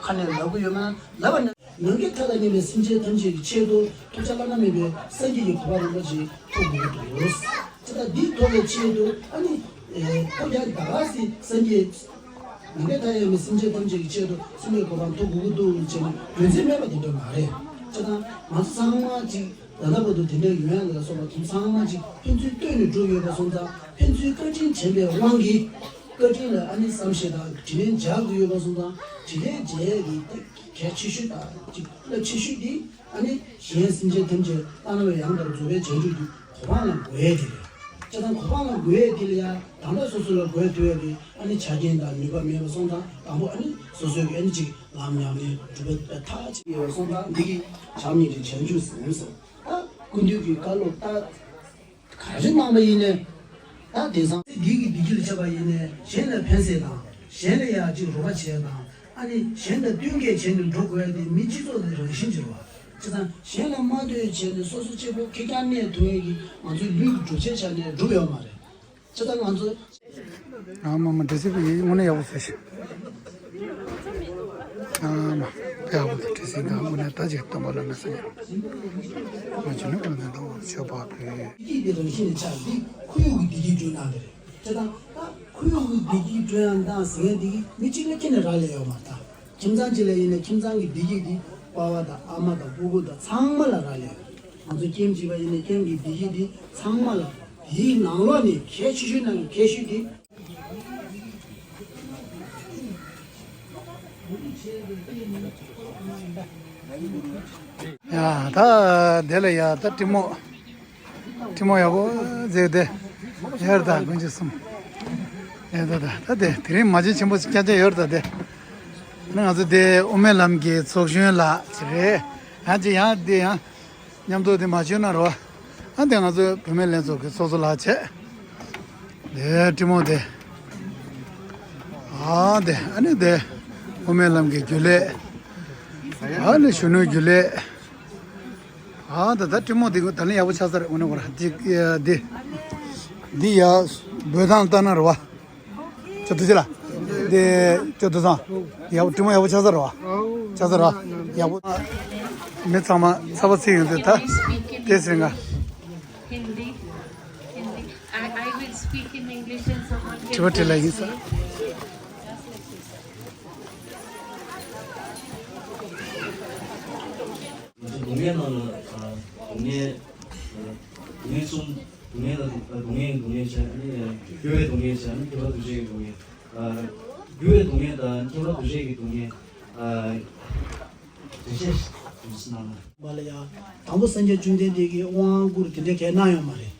ཁ་ནས་ལབ་གི་ཡོད་མ་ལབ་པ་ན་ནམ་མཁའི་མཐའ་དང་མཉམ་པའི་སེམས་ཅན་ཐམས་ཅད་ཀྱི་ཆེད་དུ་ཐོབ་བྱ་བླ་ན་མེད་པའི་སངས་རྒྱས་ཀྱི་གོ་འཕང་རིན་པོ་ཆེ་ཐོབ་དགོས་ཀྱི་འདུག་ཅེས་དང་འདིའི་ཐོབ་པའི་ཆེད་དུ་ཨ་ནི་ཐོབ་བྱ་ད་ག་སེ་སངས་རྒྱས། ནམ་མཁའི་མཐའ་ཡས་པའི་སེམས་ཅན་ཐམས་ཅད་ཀྱི་ཆེད་དུ་སེམས་ཅན་གོ་འཕང་ཐོབ་དགོས་ཀྱི་འདུག་ཅེས་ནི་རྒྱུ་མཚན་མེད་པ་དེ་འདྲ་མ་རེད། ཅེས་དང་ང་ཚོ་ཚང་མ་གཅིག་ད་ལྟ་བར་དུ་དེ་འདྲའི་ཡོན་ལ་སོགས་པ་དེ་ཚང་མ་གཅིག་ཕན་ཚུན་བསྟུན་ནས་བསྒྲུབས་ཡོད་པ་སོང་ཙང་ཕན་ཚུན་བཀའ་དྲིན་དྲན་པའི་དབང་གིས་བཀའ་དྲིན་ལ་ཨ་ནི་བསམ་ཤེས་དང་དྲིན་ལན་འཇལ་དགོས་ཡོད་པ་སོང་ཙང་དྲིན་ལན་འཇལ་ཡས་ཀྱི་གལ་ཆེ་ཤོས་དང་གཅིག་རླབས་ཆེ་ཤོས་དེ་ཨ་ནི་གཞན་སེམས་ཅན་ཐམས་ཅད་བླ་ན་མེད་ཡང་དག་རྫོགས་པའི་བྱང་ཆུབ་ཀྱི་གོ་འཕང་ལ་འགོད་ཡས་དེ་རེད། ཅེས་དང་གོ་འཕང་ལ་འགོད་ཡས་དེ་ལ་ཡང་དང་པོ་སོ་སོ་ལ་འགོད་ཐུབ་ཡས་ཀྱི་ཨ་ནི་ཆ་རྐྱེན་དང་ནུས་པ་མེད་པ་སོང་ཙང་དང་པོ་ཨ་ནི་སོ་སོའི་གི་ཨ་ནི་ཅིག་ལམ་ཉམས་ལེན་སྒྲུབ་པ་མཐའ་གཅིག་ཡོད་པ་སོང་ཙང་འདི་གི་བྱམས་སྙིང་རྗེ་བྱང་ཆུབ་སེམས་སོ། ད་སྐུ་མདུན་གྱི་བཀའ་སློབ་ད་ག་རེ་གནང་པ་ཡིན་ནའི་ད་དེང་སང་འདི་གི་བདེ་སྐྱིད་ལ་ཆགས་པ་ཡིན་ནའི་གཞན་ལ་ཕན་སེམས་དང་གཞན་ལ་ཡང་ཅིག་རོགས་པ་བྱས་དང་ཨ་ནི་གཞན་དང་བསྟུན་མཁས་བྱས་ནས་འགྲོ་དགོས་ཡ་དེ་མི་སྤྱི་ཚོགས་ཀྱི་རང་བཞིན་ཅིག་རེད་བ། བྱས་ཙང་གཞན་ལ་མ་ལྟོས་བྱས་ནས་སོ་སོ་གཅིག་པོ་ཁེར་རྐྱང་གནས་ཐུབ་ཡས་ཀྱི་ང་ཚོའི་ལུས་ཀྱི་གྲུབ་ཆའི་ཆ་ནས་འགྲུབ་ཡོད་མ་རེད། བྱས་ཙང་ང་ཚོ། ཨ་མ་མ་འདྲི་སྲིད་པ་ཡིན་དངོས་གནས་ཡག་པོ་ཟེར་ཞིག་ཨ་མ་དཔེ་ཡག་པོ་འདུག་འདྲི་སྲིད་འདུག་དངོས་གནས་ད་ཅིག་སྟོན་པ་ལ་མི་སེམས་ཡག་མ་བྱུང་ན་དངོས་གནས་འདུག་ཆོས་པ་བོད། བདེ་སྐྱིད་དེ་རང་བཞིན་ནས་ཆགས་འདི་ཁོར་ཡུག་གི་བདེ་སྐྱིད་སྐྲུན་གནང་གི་རེད། བྱས་ཙང་ད་ཁོར་ཡུག་གི་བདེ་སྐྱིད་སྐྲུན་ཡང་གནང་ཟེར་མཁན་འདི་གི་མི་གཅིག་ལ་ཁྱེད་ནས་རག་ལས་ཡོད་མ་རེད་ད། ཁྱིམ་ཚང་གཅིག་ལ་ཡིན་ན་ཁྱིམ་ཚང་གི་བདེ་སྐྱིད་འདི་པ་ཕ་དང་ཨ་མ་དང་སྤུ་གུ་དང་ཚང་མ་ལ་རག་ལས་ཡོད། ང་ཚོ་ཁྱིམ་གཅིག་པ་ཡིན་ན་ཁྱིམ་གྱི་བདེ་སྐྱིད་འདི་ཚང་མ་ལ་དེའི་ནང་ལོགས་ནས་གལ་ཆེ་ཤོས་ནང་གི་གལ་ཤོས་དེ། ཡ་ད་དེ་ལ་ཡ་ད་ཀྲི་མོ། ཀྲི་མོ་ཡག་པོ་མཛེས་ཏེ། ཡོད་ད་དགུན་ཆུ་གསུམ། ཡོད་ད་ད་ད་དེ་དེ་རིང་མ་བྱན་ཆེན་པོ་སྐྱ་ཆ་ཡོད་ད་དེ། ང་ཚོ་དེ་དབུ་མའི་ལམ་གྱི་ཚོགས་གཞོན་ལགས་ཅིག་རེད། ཡང་ཅིག་ཡང་དེ་ཡང་མཉམ་དུ་དེ་མ་བྱོན་ན་རོ། ཨ་དེ་ང་ཚོ་བུད་མེད་ལྷན་ཚོགས་ཀྱི་ཚོགས་གཙོ་ལགས་བྱས། དེ་ཀྲི་མོ་དེ། ཨ་དེ་ཨ་ནི་དེ་དབུ་མའི་ལམ་གྱི་རྒྱུན་ལས། ཨ་ནི་གཞོན་ནུའི་རྒྱུན་ལས། ཨ་ད་ད་ཀྲི་མོ་དེ་ད་ནི་ཡག་པོ་ཆགས་ས་རེད། འོ་ན་འོ་ར་འདི་འདི་འདི་ཡ་འབོད་སྟངས་ལྟ་ན་རེད་བ། ཅོ་དུ་ཅི་ལ། དེ་ཅོ་དུ་སང་། ཡག་པོ་ཀྲི་མོ་ཡག་པོ་ཆགས་ས་རེད་བ། ཆགས་ས་རེད་བ། ཡག་པོ། མི་ཚང་མ་ཚ་པོ་ཚིག་ཡོང་དུས་ད་དེ་ཟེར་ང་། Hindi, Hindi. I, I will speak in English and someone can དྲི་བ་དྲིས་ལ་ཡིན་ས། translate. སྡུག་བསྔལ་ནང་ལ་སྡུག་བསྔལ། སྡུག་བསྔལ་གསུམ། སྡུག་བསྔལ་དང་སྡུག་བསྔལ་གྱི་སྡུག་བསྔལ་བྱས། ཨ་ནི་འགྱུར་བའི་སྡུག་བསྔལ་བྱས། ཨ་ནི་ཁྱབ་པ་འདུ་བྱེད་ཀྱི་སྡུག་བསྔལ། འགྱུར་བའི་སྡུག་བསྔལ་དང་ཁྱབ་པ་འདུ་བྱེད་ཀྱི་སྡུག་བསྔལ། འགྲེལ་བཤད་ཞིག་གནང་ན། པ་ལ་ཡ། དང་པོ་སངས་རྒྱས་བཅོམ་ལྡན་འདས་ཀྱིས་དབང་བསྐུར་དེ་འདྲ་གས་གནང་ཡོད་མ་རེད།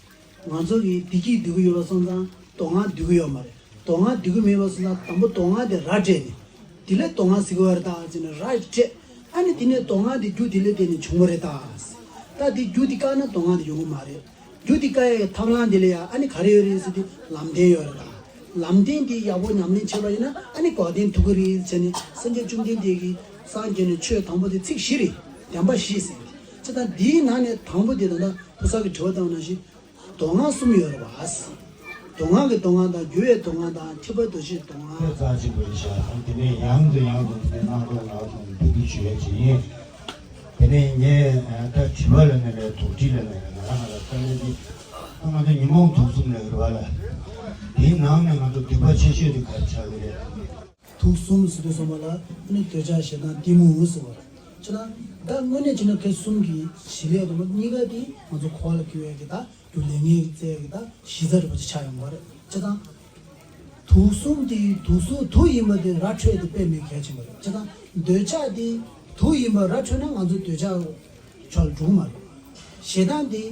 ང་ཚོ་གིས་བདེ་སྐྱིད་འདོད་ཀྱི་ཡོད་པ་སོང་ཙང་སྡུག་བསྔལ་འདོད་ཀྱི་ཡོད་མ་རེད། སྡུག་བསྔལ་འདོད་ཀྱི་མེད་པ་སོང་ཙང་དང་པོ་སྡུག་བསྔལ་དེ་ར་སྤྲད་ནས། དེ་ལས་སྡུག་བསྔལ་ཟེར་གྱི་ཡོད་རེད་ད་ཟེར་ནས་ར་སྤྲད། ཨ་ནི་དེ་ནས་སྡུག་བསྔལ་དེ་རྒྱུ་དེ་ལས་བརྟེན་ནས་བྱུང་བ་རེད་ད། ད་དེ་རྒྱུ་དེ་བཀག་ན་སྡུག་བསྔལ་དེ་ཡོང་གི་མ་རེད། རྒྱུ་དེ་བཀག་ཡའི་ཐབས་ལམ་དེ་ལ་ཡ་ཨ་ནི་ག་རེ་ཡོད་རེད་ཟེར་དུས་ལམ་བདེན་ཡོད་རེད་ད། ལམ་བདེན་དེ་ཡག་པོ་ཉམས་ལེན་བྱས་པ་ཡིན་ན་ཨ་ནི་འགོག་བདེན་ཐུག་གི་རེད་ཟེར་ནས་སངས་རྒྱས་བཅོམ་ལྡན་འདས་ཀྱིས་སངས་རྒྱས་ནས་ཆོས་དང་པོ་དེ་ཚིག་བཞི་རེད། བདེན་པ་བཞི་ཟེར་ཏེ། ཅི་ལྟར་འདིའི་ནང་ནས་དང་པོ་དེ་ད་ལྟ་ཕོ་གསར་གྱི་དྲི་བ་བཏང་བ་ནང་བཞིན། སྡུག་བསྔལ་གསུམ་ཡོད་རེད་བ། སྡུག་བསྔལ་གྱི་སྡུག་བསྔལ་དང་། འགྱུར་བའི་སྡུག་བསྔལ་དང་། ཁྱབ་པ་འདུ་བྱེད་སྡུག་བསྔལ། དཔེ་རྩ་ཆེན་པོ་ཞིག་བཞག་སོང་། དེ་ནས་ཡང་དང་ཡང་དུ་དེ་གནང་རོགས་གནང་དང་འབོད་སྐུལ་ཞུ་ཡ་ཅིག་ཡིན། དེ་ནས་ངས་ད་དྲི་བ་ལ་ནི་རེད། དོགས་འདྲི་ལ་ནི་རེད། ང་རང་ང་རང་ལ་དཀའ་ལས་འདི་ང་ཚོ་ཉོན་མོངས་དུག་གསུམ་ལ་ཡོད་རེད་བ་ལ། དེའི་ནང་ནས་ང་ཚོ་སྡིག་པ་ཆེ་ཤོས་དེ་ག་རེ་ཆགས་ཀྱི་རེད། དུག་གསུམ་ཟེར་དུས་ཙམ་པ་ལ་ནི་འདོད་ཆགས་ཞེ་སྡང་གཏི་མུག་ཟེར་བ་རེད། ཅེ་ན་ད་དངོས་གནས་བྱས་ན་ཁོ་གསུམ་གྱི་བྱེད་ལས་དང་པོ་གཉིས་ཀ་དེ་ང་ཚོ་འཁོར་བ་ལ་སྐྱེ་བའི་གི་ད་རྒྱུ་ལས་ངན་གྱི་རྩ་བའི་གི་ད་གཞི་རྩ་འདྲ་པོ་ཅིག་ཆགས་ཡོང་བ་རེད། ཅེ་ན་དུག་གསུམ་དེ་དུག་གསུམ་དུག་ཡིན་པ་དེ་ར་འཕྲོད་དེ་དཔེ་མེད་གལ་ཆེན་པོ་རེད། ཅེ་ན་འདོད་ཆགས་དེ་དུག་ཡིན་པ་ར་འཕྲོད་ན་ང་ཚོ་འདོད་ཆགས་ཕྱོགས་ལ་འགྲོ་གི་མ་རེད། ཞེ་སྡང་དེ་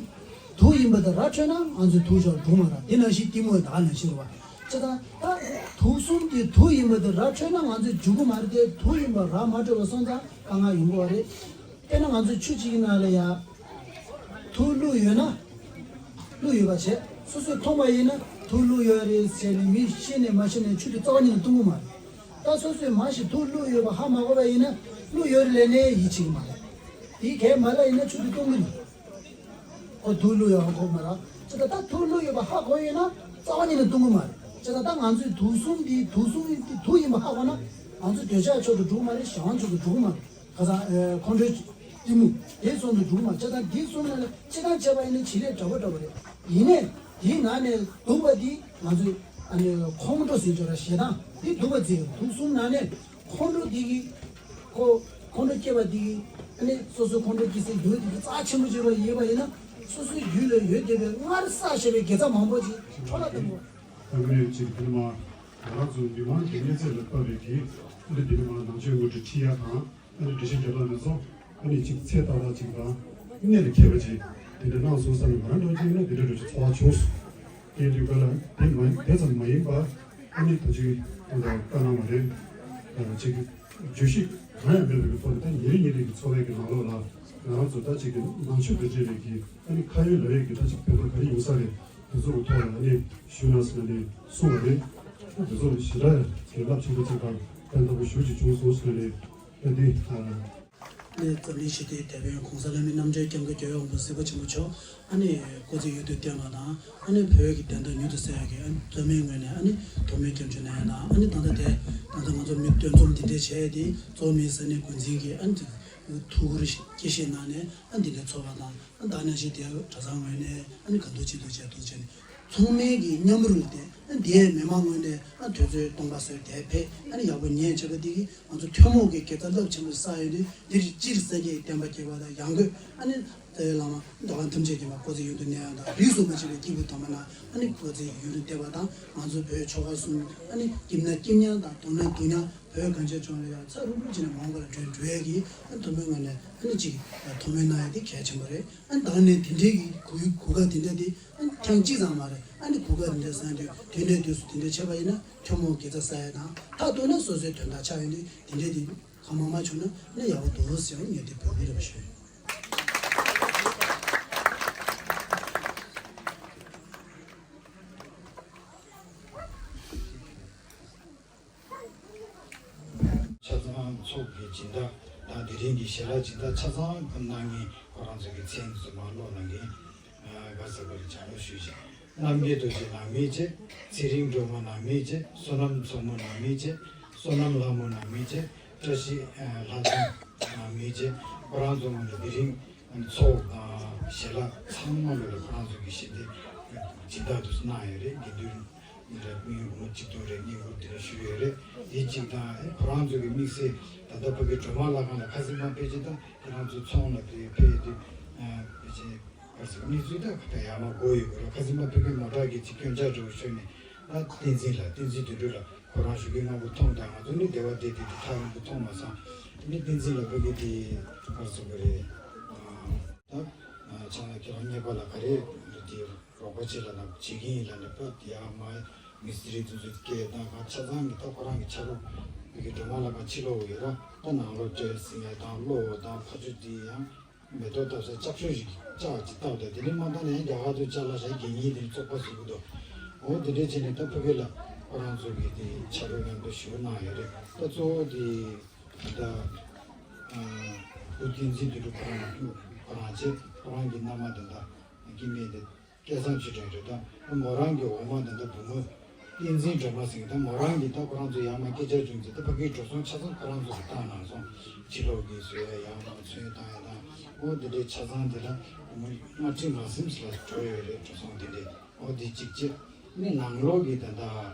དུག་ཡིན་པ་དེ་ར་འཕྲོད་ན་ང་ཚོ་དུག་ཕྱོགས་ལ་འགྲོ་གི་མ་རེད། དེ་ནང་བཞིན་གཏི་མུག་ད་ག་ནང་བཞིན་རེད་བ། ཅེ་ན་ད་དུག་གསུམ་དེ་དུག་ཡིན་པ་དེ་ར་འཕྲོད་ན་ང་ཚོ་འཇུག་གི་མ་རེད་དེ། དུག་ཡིན་པ་ར་མ་འཕྲོད་པ་སོང་ཙང་དཀའ་ངལ་ཡོང་གི་རེད། དཔེར་ན་ང་ཚོ་ཆུ་གཅིག་གི་ནང་ལ་ཡ་དུག་བླུགས་ཡོད་ན། བླུགས་ཡོད་པ་བྱས། སོ་སོས་མཐོང་བ་ཡིན་ན་དུག་བླུགས་ཡོད་རེད་ཟེར་ནས་མི་ཤེས་ནས་མ་ཤེས་ནས་ཆུ་དེ་རྩ་བ་ཉིད་ནས་བཏུང་གི་མ་རེད། ད་སོ་སོས་མ་གཞི་དུག་བླུགས་ཡོད་པ་ཧ་མ་གོ་བ་ཡིན་ན་བླུགས་ཡོད་རེད་ལབ་ནས་ཡིད་ཆེས་ཀྱི་མ་རེད། དེའི་གལ་མ་ལ་ཡིན་ན་ཆུ་དེ་བཏུང་གི་རེད། ཁོ་དུག་བླུགས་ཡོད་ཧ་གོ་མ་རེད། ཅེ་ད་ད་དུག་བླུགས་ཡོད་པ་ཧ་གོ་ཡོད་ན་རྩ་བ་ཉིད་ནས་བཏུང་གི་མ་རེད། ཅེ་ད་ད་ང་ཚོས་དུག་གསུམ་འདི་དུག་གསུམ་འདི་དུག་ཡིན་པ་ཧ་གོ་ན་ང་ཚོ་འདོད་ཆགས་ཕྱོགས་སུ་འགྲོ་གི་མ་རེད། གཞན་དབང་ཕྱོགས་སུ་འགྲོ་གི་མ་རེད། ཁ་སང་ཁོང་ཁྲོའི་གཏི་མུག་དེ་གསུམ་དུ་འགྲོ་གི་མ་རེད། ཅེ་ད་འདི་གསུམ་ནང་ནས་སྤྱིར་བཏང་བྱས་པ་ཡིན་ན་བྱེད་ལས་འདྲ་པོ་འདྲ་པོ་རེད། ཡིན་ནའི་དེའི་ནང་ནས་སྡུག་པ་འདི་ང་ཚོས་ཨ་ནི་ཁོང་ཁྲོ་ཟེར་ཆོག་ར་ཞེ་སྡང་འདི་སྡུག་པ་བརྩི་གི་རེད། དུག་གསུམ་ནང་ནས། ཁོང་ཁྲོ་འདི་གིས། ཁོ། ཁོང་ཁྲོ་སྐྱེས་པ་འདི་གིས། ཨ་ནི་སོ་སོའི་ཁོང་ཁྲོ་སྐྱེ་སའི་རྒྱུ་འདི་གིས་རྩ་ཆེན་པོ་ཅིག་ལ་ཡོད་པ་ཡིན་ན། སོ་སོའི་རྒྱུད་ལ་ཡོད་བསྡད་པའི་སྔར་བསགས་བཞག་པའི་དགེ་རྩ་མང་པོ་ཅིག་འཕྲོ་བརླག་གཏོང་དགོས། ཨ་ནི་ཅིག་འདི་ནི་མ། ང་རང་ཚོ་མི་མང་གི་གནས་ཚད་ལ་བབས་པའི་གི། ཨ་ནི་འདི་ནི་མ་ནང་ཆོས་ངོ་སྤྲོད་ཁྲིད་ཡ་དང་། ཨ་ནི་འགྲེལ་བཤད་རྒྱབ་སྟངས་ནས་བཟུང་། ཨ་ནི་ཅིག་ཚད་ཏག་ཏག་ཅིག་དང་། གནད་ལ་འཁེལ་བ་ཅིག་དེ་འདྲ་གནང་སོང་བསམ་ནས་ང་རང་འདྲ་བོ་ཅིག་ཡིན་ན་དེ་འདྲ་འདྲ་ཅིག་ཚོར་བ་བྱུང་སོང་། དེ་དུས་ག་ལ་དེ་མ་དེ་ཙམ་མ་ཡིན་པ། ཨ་ནི་ད་ཅིག་ད་ལྟ་བཀའ་གནང་བ་རེད། ཅིག་བརྗོད་གཞི་གང་ཡང་མེད་པའི་ཐོག་ནས་ད་ཉིན་རེ་ཉིན་རེ་གི་འཚོ་བའི་གི་ནང་ལོགས་ལ་ང་རང་ཚོ་ད་ཅིག་གི་ནང་ཆོས་དང་འབྲེལ་བའི་གི་ཨ་ནི་ཁ་ཡོད་ལག་ཡོད་ཀྱི་ད་ཅིག་ཕན་ཐོགས་ག་རེ་ཡོང་ས་རེད། དེ་ཚོ་གི་ཐོག་ལ་ཨ་ནི་ཞུ་ན་ཟེར་ནས་གསུངས་པ་རེད། དེ་ཚོ་ཞེ་དྲག་གི་རླབས་ཆེན་པོ་ཅིག་དང་ཕན་ཐོགས་པོ་ཞེ་པོ་ཅིག་བྱུང་སོང་ཟེར་ནས་ཨ་འདི། ནས་འཛམ་གླིང་ཞི་བདེའི་དེད་དཔོན་གོང་ས་ལྷ་མིའི་རྣམ་གྲོལ་སྐྱབས་མགོན་རྒྱལ་བའི་དབང་པོ་གཟིགས་པ་ཆེན་པོ་མཆོག་ཨ་ནི་སྐུ་ཚེ་ཡུན་དུ་བརྟན་པ་དང་། ཨ་ནི་བོད་ཀྱི་བདེན་མཐའ་མྱུར་དུ་གསལ་ཡག་གི། ཨ་ནི་གཙོ་མའི་ངོས་ནས་ཨ་ནི་ཐོག་མའི་སྐྱབས་འཇུག་གནང་ཡ་དང་། ཨ་ནི་ད་ལྟ་དེ་ད་ལྟ་ང་ཚོ་མི་འདུ་འཛོམས་འདི་འདྲའི་བྱས་ཏེ་གཙོ་བོ་མི་ས་གནས་འགོ་འཛིན་གྱིས་ཨ་ནི་ཐུགས་ཁུར་དགྱེས་བཞེས་གནང་ནས་ཨ་ནི་འདི་འདྲའི་ཚོགས་པ་དང་། ཨ་ནི་ད་ནང་བཞིན་དེ་གྲྭ་ཚང་ངོས་ནས་ཨ་ནི་ག་འདུག་ཅི་འདུག་བྱས་འདུག་བྱས་ནས། ཚང་མས་ཀྱི་མཉམ་རུབ་དེ་ཨ་འདིའི་མི་མང་ངོས་ནས་ཨ་དུས་ཚོད་སྟོང་པ་བཟོས་དེ་ཕེབས་ཨ་ནི་ཡག་པོ་ཉན་བྱས་པ་འདི་གིས་ང་ཚོ་ཐུན་མོང་གི་དགེ་རྩ་རླབས་ཆེན་པོ་བསགས་ཡོད་དུས། འདིར་སྤྱིར་སངས་རྒྱས་ཀྱི་བསྟན་པ་རྒྱས་པ་དང་། ཡང་སྒོས་ཨ་ནི་རྩ་བའི་བླ་མ་མདོ་ཁམས་ཐམས་ཅད་མཁྱེན་པ་སྐུ་ཚེ་ཡུན་དུ་གནས་ཡག་དང་། རིས་སུ་མ་ཆད་པའི་སྐྱེས་བུ་དམ་པ་རྣམས་ཨ་ནི་སྐུ་ཚེ་ཡུན་རིང་བརྟན་པ་དང་། ང་ཚོ་བོད་ཆོལ་ཁ་གསུམ་ཨ་ནི་སྐྱིད་ན་སྐྱིད་ཉག་དང་སྡུག་ན་སྡུག་ཉག་བོད་གངས་ཅན་ལྗོངས་ལ་ཡང་ཚ་རུག་རུག་བྱས་ནས་མ་འོངས་པ་ལ་འགྲོ་འགྲོ་ཡས་ཀྱི་ཨ་ཐུགས་སྨོན་ངང་ནས་ཨ་ནི་ཅིག་ཐུགས་སྨོན་གནང་ཡས་དེ་གལ་ཆེན་པོ་རེད། ཨ་ནི་ད་ནི་དེ་འདྲའི་གི་གོ་གོ་སྐབས་དེ་འདྲ་དེ་ཨ་ནི་ཐེངས་གཅིག་ཙམ་མ་རེད། ཨ་ནི་གོ་སྐབས་དེ་འདྲ་བཟང་དུས་དུས་ནས་དུས་སུ་དེ་འདྲ་བྱས་པ་ཡིན་ན་ཐུན་མོང་དགེ་རྩ་བསགས་ཡས་དང་མཐར་གཏུགས་ན་སོ་སོའི་དོན་དག་ཆགས་ཡོང་དུས་དེ་འདྲའི་དེ་གང་མང་མང་བྱུང་ན་ཨ་ནི་ཡག་པོ་འདུག་ཟེར་ངས་དེ་འབོད་སྐུལ་རེ་བ་ཞུ་ཡིན། ཆ་ཚང་ཚོགས་ཀྱི་སྦྱིན་བདག་དང་དེ་རིང་གི་ཞལ་ལག་སྦྱིན་བདག་ཆ་ཚང་གནང་མཁན་ཁོ་རང་ཚོ་གི་མཚན་ཚོ་མར་ཀློག་གནང་མཁན་ག་ས་ག་རེ་བྱང་ལོ་ཞུས་ཤིང་རྣམ་རྒྱལ་རྡོ་རྗེ་ནང་མི་བཅས་ཚེ་རིང་སྒྲོལ་མ་ནང་མི་བཅས་བསོད་ནམས་མཚོ་མོ་ནང་མི་བཅས་བསོད་ནམས་ལྷ་མོ་ནང་མི་བཅས་བཀྲ་ཤིས་ལྷ་མཚོ་ནང་མི་བཅས་ཁོ་རང་ཚོ་ངོས་ནས་དེ་རིང་ཚོགས་དང་ཞལ་ལག་ཚང་མ་ལོ་ལ་ཁོ་རང་ཚོ་གི་ཞལ་འདེབས་སྦྱིན་བདག་ཏུ་གནང་ཡོད་རེད། དགེ་འདུན་རེད། མི་ཡོང་མི་གཅིག་སྟོང་རེ་བསྙེན་བཀུར་དེ་འདྲ་ཞུས་ཡོད་རེད། དེ་གཅིག་དང་ཨེ་ཁོ་རང་ཚོ་གི་དམིགས་བསལ་ད་ལྟ་ཕ་གི་སྒྲོལ་མ་ལྷ་ཁང་ལ་ཁ་སེམས་མ་ཕེབས་ཅིག་དང་ཁྱེད་རང་ཚོ་ཚོང་ལ་ཕེབས་ཕེབས་དུས་ཕལ་ཆེར་ག་ཟེར་གནས་ཚུལ་ད་ཁ་ཕེབས་ཡག་མ་གོ་ཡོད་གི་རེད། ཁ་སེམས་མ་ཕ་གི་མོ་ཊ་གི་ཅིག་སྐྱོན་ཆ་འགྲོ་ཤོར་ནས་ད་བསྟན་འཛིན་ལ་བསྟན་འཛིན་དོན་གྲུབ་ལ་ཁོ་རང་ཞུ་གི་སྔ་པོ་མཐོང་དང་ང་ཚོ་ནི་སྡེ་བ་བསྡད་དེ་དེ་ཐག་རིང་པོ་མཐོང་མ་སོང་། ནི་བསྟན་འཛིན་ལ་ཕ་གི་དེ་ག་ཟེར་གི་རེད། ད་ཆང་ལ་ཁྱེད་རང་གཉེར་པ་ལ་ག་རེ་དེ་རོགས་པ་བྱེད་ལ་ན་བྱེད་ཀྱི་ཡིན་ལ་ནི་པ་དེ་ཡང་མ་མི་སི་རི་དེ་ཚོ་སྐད་དང་གང་ཆ་ཚང་གི་ད་ཁོ་རང་གི་ཆ་རོགས་མི་གི་སྒྲོལ་མ་ལ་གང་ཕྱི་ལོགས་ཡོད་ར་ད་ནང་ལོགས་བྲེལ་ཟིན་ཡ་དང་གློ་བོ་དང་ཕ་ཆུ་དེ་ཡང་མེ་ཏོག་བཏབ་ས་ལྕགས་ཤོག་ཞིག་བཅག་ཅིག་བཏབ་ད་དེ་ནི་མ་བཏང་ན་ཡང་རྒྱ་གར་དུ་བཅག་ལ་ཞག་གི་ཉིན་དེ་ནི་བཙོག་པ་བཟོ་གི་འདུག་འོ་དེ་འདྲས་བྱས་ནས་ད་ཕ་གི་ལ་ཁོ་རང་ཚོ་གི་དེ་ཆ་རོགས་མཉམ་དུ་ཞུ་གནང་ཡོད་རེད། ད་གཙོ་བོ་དེ། ད་ལྟ་བུ་བསྟན་འཛིན་དོན་གྲུབ་ཁོ་རང་ཁོ་རང་བྱས་ཁོ་རང་གི་མནའ་མ་དེ་འདྲ་སྐྱེ་དམན་དེ་སྐལ་བཟང་ཆོས་སྒྲོན་རེད། ད་མོ་རང་གི་འོག་མ་དེ་འདྲ་བུ་མོ་བསྟན་འཛིན་སྒྲོལ་མ་ཟེར་གི་ད་མོ་རང་གི་ད་ཁོ་རང་ཚོ་ཡང་མ་སྐད་ཆ་བྱུང་ཚེ་ད་ཕ་གིའི་འགྲོ་སོང་ཆ་ཚང་ཁོ་རང་ཚོ་གི་བཏང་གནང་སོང་། ཕྱི་ལོགས་ཀྱི་བཟོ་ཡ་ཡང་མ་ཚོན་བཏང་ཡ་དང་འོ་དེ་འདྲའི་ཆ་ཚང་དེ་ལ་བུ་མོ་ལྔ་ཁྲི་ལྔ་སེམས་ལ་འགྲོ་ཡོད་རེད། འགྲོ་སོང་དེ་འདྲའི། འོ་དེ་གཅིག་བྱས། ནི་ནང་ལོགས་ཀྱི་ད་ལྟ་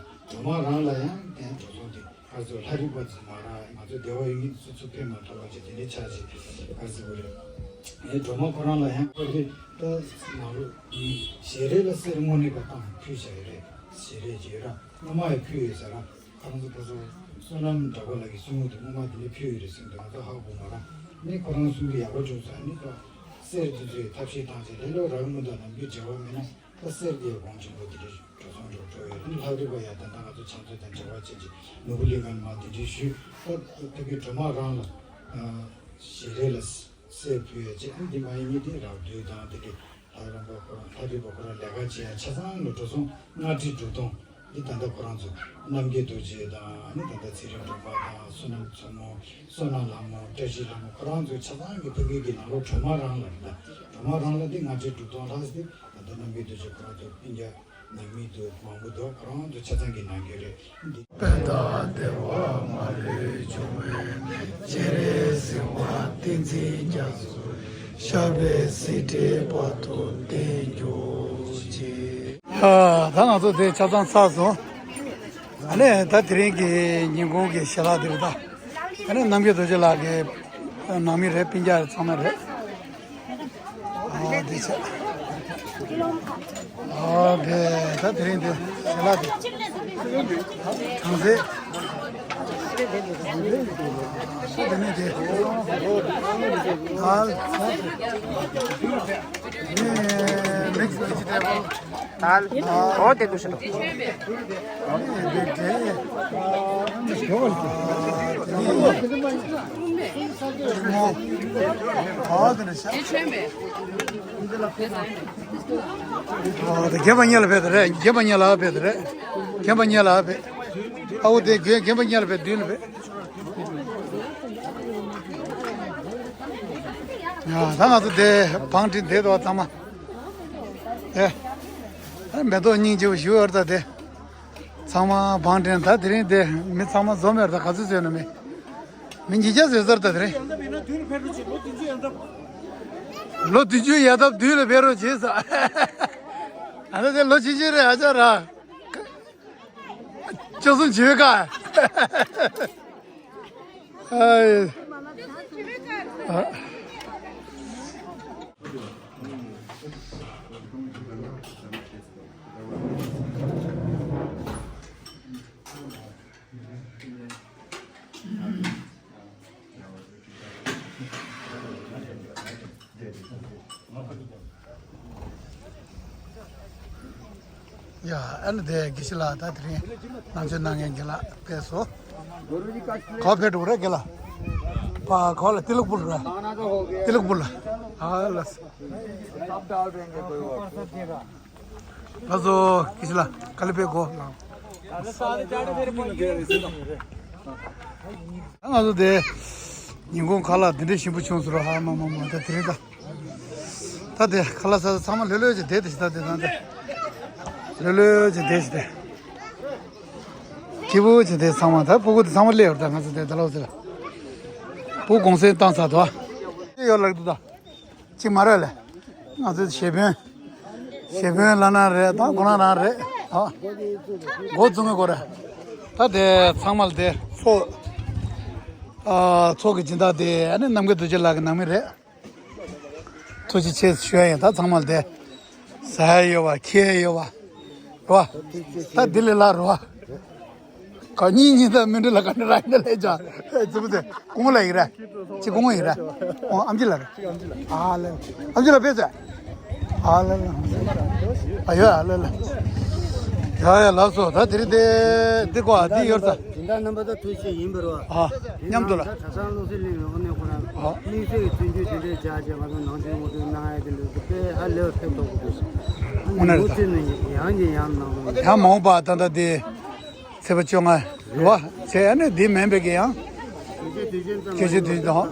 སྒྲོལ་མ་རང་ལ་ཡང་དེ་འགྲོ་སོང་དེ་ཁ་ཚོ་ལྷ་རིག་པ་ཚོ་མ་རག་ང་ཚོ་སྡེ་བ་ཡོད་མི་སུ་ཚུགས་ཕེབས་མ་ཐུབ་པ་བྱས་དེ་འདྲའི་ཆ་ཞིག་ཁ་ཚོ་རེད། ཨེ་སྒྲོལ་མ་ཁོ་རང་ལ་ཡང་ཁོ་ཚོས་ད་ནང་ལོགས་ཀྱི་ཞལ་རས་ལ་གསེར་དངོས་གནས་པ་བཏང་ཕུལ་བྱ་ཡོད་རེད། ཞལ་རས་ཅིག་ཡོད་ར་སྔོན་མ་ཡང་ཕུལ་ཡོད་ཟེར་ར། ཁོ་རང་ཚོ་ཁོ་ཚོ་བསོད་ནམས་གྲགས་པ་ལགས་ཀྱིས་གསུང་གི་འདུག་སྔོན་མ་དེ་འདྲ་ཕུལ་ཡོད་རེད་གསུངས་འདུག་ང་ཚོ་ཧ་གོ་མ་ར། ནི་ཁོ་རང་གསུང་གི་ཡག་པོ་བྱུང་ཟེར་ནི་ད་གསེར་དེ་ཚོའི་ཐབས་ཤེས་བཏང་ཚེ་ལེ་ལོ་རག་མི་འདུག་ནམ་རྒྱུན་བྱ་བ་མེད་ན། ད་གསེར་གྱི་སྒོང་ཆེན་པོ་དེ་འདྲ་འགྲོ་སོང་འགྲོ་འགྲོ་ཡོད་དེ་ལྷ་རིག་པ་ཡ་ད་ལྟ་ང་ཚོ་ཕྱག་མཛོད་དང་འབྲེལ་བ་བྱེད་ཀྱི་ནོར་བུ་གླིང་ག་མ་དེ་འདྲའི་ཞུས་ད་ཕ་གི་སྒྲོལ་མ་རང་ལ་ཞལ་རས་ལ་གསེར་ཕུལ་ཡ་བྱས་ཨ་འདི་མ་ཡིན་མི་དེ་རག་བསྡུས་དང་དེ་གི་ལྷ་རམ་པ་ཁོ་རང་ལྷ་རིག་པ་ཁོ་རང་ལས་ཀ་བྱེད་ཡ་ཆ་ཚང་ལ་འགྲོ་སོང་ལྔ་ཁྲི་དྲུག་སྟོང་འདི་ད་ལྟ་ཁོ་རང་ཚོ་རྣམ་རྒྱལ་རྡོ་རྗེ་དང་ནི་ད་ལྟ་ཚེ་རིང་སྒྲོལ་མ་དང་བསོད་ནམས་མཚོ་མོ། བསོད་ནམས་ལྷ་མོ་བཀྲ་ཤིས་ལྷ་མོ་ཁོ་རང་ཚོའི་ཆ་ཚང་གི་ཕ་གི་གི་ནང་ལོགས་སྒྲོལ་མ་རང་ལ་རེད་ད། སྒྲོལ་མ་རང་ལ་འདི་ལྔ་ཁྲི་དྲུག་སྟོང་ལྷག་ཙམ་ད་ལྟ་རྣམ་རྒྱལ་རྡོ་རྗེ་ཁོ་རང་ཚོ་སྤུན་ཀྱག་ནང་མི་འདུག་མང་པོ་འདུག་ཁོ་རང་ཚོ་ཆ་ཚང་གི་ནང་འགལ་རེད་འདི། པད་ཟླ་བདེ་བ་མ་ལུས་འབྱུང་བའི་གནས། སྤྱན་རས་གཟིགས་དབང་བསྟན་འཛིན་རྒྱ་མཚོ། ཞབས་པད་སྲིད་མཐའི་བར་དུ་བརྟན་གྱུར་ཅིག་ཡ། ད་ང་ཚོ་དེ་ཆ་ཚང་ཚར་སོང་། ཨ་ནི་ད་དེ་རིང་གི་ཉིན་གུང་གི་ཞལ་ལག་དེ་རེད་ད། ཨ་ནི་རྣམ་རྒྱལ་རྡོ་རྗེ་ལགས་ཀྱི་ནང་མི་རེད། སྤུན་ཀྱག་ཚང་མ་རེད། ཨ་དེ་ཆ། ཨ་དེ་ད་དེ་རིང་དེ་ཞལ་ལག་དེ། གྲངས་ཚད། ཨ་དེ་ནི་དེ། ཨ། ཨ་དེ་ནི་མིག་སི་ཝེ་ཇི་ཊེ་བལ། ད་ཨོ་དེ་དུ་ཤི་དོ། ཨོ་དེ་ནི་ཤ། ཨོ་དེ་རྒྱབ་པ་གཉིས་ལ་ཕེབས་དེ་རེད། རྒྱབ་པ་གཉིས་ལ་ཕེབས་དེ་རེད། རྒྱབ་པ་གཉིས་ལ་ཕེབས། ཨ་འོ་དེ་རྒྱབ་པ་གཉིས་ལ་ཕེབས་མདུན་ལ་ཕེབས། ཡ། ད་ང་ཚོ་དེ་བང་སྒྲིག་བསྡད་དོ་ཚང་མ། དེ། མེ་ཏོག་སྙིང་རྗེ་པོ་ཞུ་ཡོད་ད་དེ། ཚང་མ་བང་སྒྲིག་ད་དེ་རིང་དེ་མི་ཚང་མ་འཛོམས་ཡོད་ད་ག་ཚོད་ཚོད་ན་མི། མི་ཉིས་བརྒྱ་ཟེར་ཚར་ད་དེ་རིང་། ལོ་བདུན་ཅུ་ཡལ་ཐབས་མདུན་ལ་ཕེབས་རོགས་བྱེད་ས། ཨ་ད་དེ་ལོ་ཆུང་ཆུང་རེད་ཨ་ཅག་ར། ཅོ་སུན་བྱེད་ཀ་ཨ། ཡ། ཨ་ནི་དེ་དགེ་བཤེས་ལགས་ད་དེ་རིང་ནང་ཆོས་གནང་མཁན་དགེ་ལགས་ཕེབས་སོང་། ག་པར་ཕེབས་འགྲོ་རེད་དགེ་ལགས། པ་ག་པར་ལ་ཏི་ལོག་པུར་ར། ཏི་ལོག་པུར་ལ། ཨ་ལ། ལགས་སོ་དགེ་བཤེས་ལགས་ག་ལེ་ཕེབས་གོ། ང་ཚོ་དེ་ཉིན་གུང་ཁ་ལག་འདི་འདྲ་ཞིམ་པོ་བྱུང་སོང་ར། ཧ་མ་མ་མ་ད་དེ་རིང་ད། ད་དེ་ཁ་ལག་ཟ་ཚང་མ་ལྷོད་ལྷོད་ཅིག་བསྡད་དེ་ཞིག་ད་དེ་ད་དེ། ལྷོད་ལྷོད་ཅིག་བསྡད་ཞིག་དེ། སྐྱིད་པོ་ཅིག་དེ་ཚང་མ་ད་ཕྲུ་གུ་དེ་ཚང་མ་སླེབས་ཡོད་ད། ང་ཚོ་དེ་ད་ལོག་ཟེར། ཕྲུ་གུ་གུང་སེང་བཏང་ཚར་འདུག་ཨ། ཡོད་ལགས་འདུག་ད། གཅིག་མ་རེད་ལ། ང་ཚོའི་གཞས་དཔོན། གཞས་དཔོན་ལབ་ན་རེད་ད་ཁོ་རང་རང་རེད་ཨ། འགོ་བཙུགས་ངེས་གོ་རེད། ད་དེ་ཚང་མ་ལ་དེ་ཚོགས། ཨ་ཚོགས་ཀྱི་སྦྱིན་བདག་དེ་ཨ་ནི་རྣམ་རྒྱལ་རྡོ་རྗེ་ལགས་ཀྱི་ནང་མི་རེད། ཐུགས་རྗེ་ཆེ་ཞུ་ཡ་ཡིན་ད་ཚང་མ་ལ་དེ། ཟ་ཡ་ཡོད་པ་འཁྱེར་ཡ་ཡོད་པ། རོ། ད་ལྡི་ལི་ལ་རོ། ག་གཉིས་གཉིས་དང་མི་འདྲ་ལ་ག་འདྲ་ར་ཡིན་ལས་ཀྱང་རྫུན་མ་ཟེར་སྐུ་ངོ་ལ་ཡིན་ར། ཅི་སྐུ་ངོ་ཡིན་ར། ཨོ་ཨམ་ཆི་ལ་ར། ཨ་ལ། ཨམ་ཆི་ལ་ཕེབས་ཚེ། ཨ་ལ་ལ། ཨ་ཡོད་ཨ་ལ་ལ། ཡ་ཡ་ལགས་སོ་ད་དེ་རིང་དེ་འདི་གོ་ཨ་འདི་ཡོད་ས། དེ་འདྲ་རྣམ་པ་ད་ཐུགས་རྗེ་ཡིན་པར་བ། ཨ་མཉམ་དུ་ལ། གྲྭ་ཚང་བློ་གསལ་གླིང་ལ་དངོས་གནས་ཁོ་རང་ཨ་དམིགས་བསལ་གྱི་བརྩོན་འགྲུས་དེ་འདྲའི་བྱ་བྱས་ང་ཚོ་ནང་ཆོས་ངོ་སྤྲོད་གནང་ཡ་དེ་འདྲ་དཔེ་ཧ་ལས་པ་ཕེབས་ཐུབ་ཀྱི་འདུག་དངོས་གནས་རེད་ད། ངོ་བཙུན་ནས་ཡང་ནས་ཡང་གནང་དགོས། ཡང་མ་འོངས་པ་ད་ལྟ་དེ་ཚེས་པ་བཅོ་ལྔ་རེད་བ། ཚེས་ཨ་ནི་འདི་མིན་པའི་གི་ཡང་། དེ་བཞིན་དེ་བཞིན་ཙམ་དེ་བཞིན་དེ་བཞིན་དང་།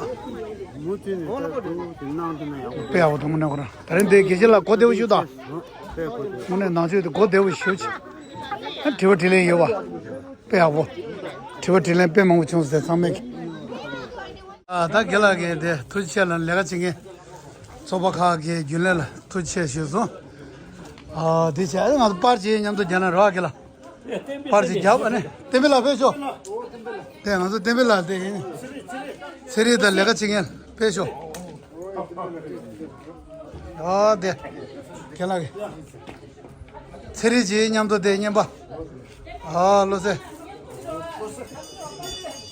ངོ་བཙུན་ནས་ད་དུང་དེ་གནང་ཐུབ་ན་ཡག་པོ་འདུག་དཔེ་ཡག་པོ་འདུག་དངོས་གནས་ཁོ་རང་ད་རིང་འདི་དགེ་བཤེས་ལགས་གོ་བདེ་བོ་ཞུ་དང་། དཔེ་གོ་བདེ། དངོས་གནས་ནང་ཆོས་དེ་གོ་བདེ་བོ་ཞུ་ཆེ། ཨ་དྲི་བ་དྲིས་ལན་ཡོད་བ། དཔེ་ཡག་པོ། དྲི་བ་དྲིས་ལན་དཔེ་མང་པོ་བྱུང་ཟེར་ཚང་མས་ཀྱི། ཨ་ད་དགེ་ལགས་ཀྱིས་དེ་ཐུགས་རྗེ་ཆེ་ལ་ལས་ཀ་བྱེད་མཁན་ཚོགས་པ་ཁག་གི་རྒྱུན་ལས་ལ་ཐུགས་རྗེ་ཆེ་ཞུས་སོང་། ཨ་དེ་བྱས་ཨ་ང་ཚོ་པར་ཅིག་མཉམ་དུ་རྒྱག་ན་རོགས་དགེ་ལགས། པར་ཅིག་རྒྱབ་ཨ་ནི་བསྟན་པའི་ལགས་ཕེབས་ཤོག་དེ་ང་ཚོ་བསྟན་པའི་ལགས་དེ་ཡིན། ཚེ་རིང་དང་ལས་ཀ་བྱེད་མཁན་ཕེབས་ཤོག་ཨ་དེ་དགེ་ལགས་ཀྱི། ཚེ་རིང་གྱིས་མཉམ་དུ་དེ་བསྙེན་པ། ཨ་བློ་གསལ།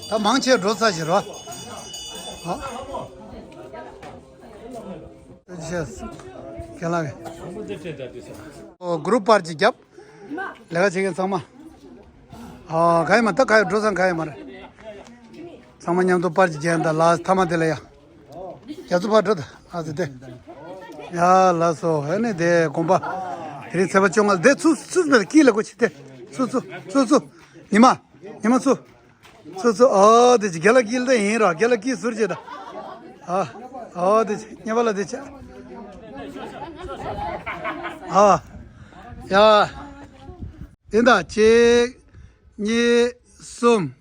ད་མང་ཆེ་འགྲོ་ཚར་ཞིག་རོ། ཨ། ཤེས། ཁྱེད་རང་གི། ཨོ་གུ་རུབ་པར་གྱི་རྒྱབ། ལས་ཀ་བྱེད་མཁན་ཚང་མ། ཨ་ག་ཡིན་མ་ད་ག་ཡོད་འགྲོ་སང་ག་ཡོད་མ་རེད། ཚང་མ་མཉམ་དུ་པར་གྱི་རྒྱན་དང་ལ་ཐ་མ་དེ་ལ་ཡ། རྒྱ་མཚོ་ཕར་འགྲོ་ད། ཨ་ཙི་དེ། ཡ་ལགས་སོ་ཨ་ནི་དེ་དགོན་པ། དེ་རིང་ཚེས་པ་བཅོ་ལྔ་དེ་ཚུ་ཚུ་ཚུ་དེ་ཀི་ལ་གོ་ཆི་དེ། ཚུ་ཚུ་ཚུ་ཚུ། ཉི་མ། ཉི་མ་ཚུ། ཚུ་ཚུ་ཨ་དེ་ཅི་རྒྱ་ལ་ཀི་ལ་དེ་ཡིན་ར་རྒྱ་ལ་ཀི་ཟུར་བྱེད་ད། ཨ། ཨ་དེ་ཅི་ཉེ་བ་ལ་དེ་ཅི། ཨ། ཡ། དེ་འདྲ་གཅིག་གཉིས། གསུམ།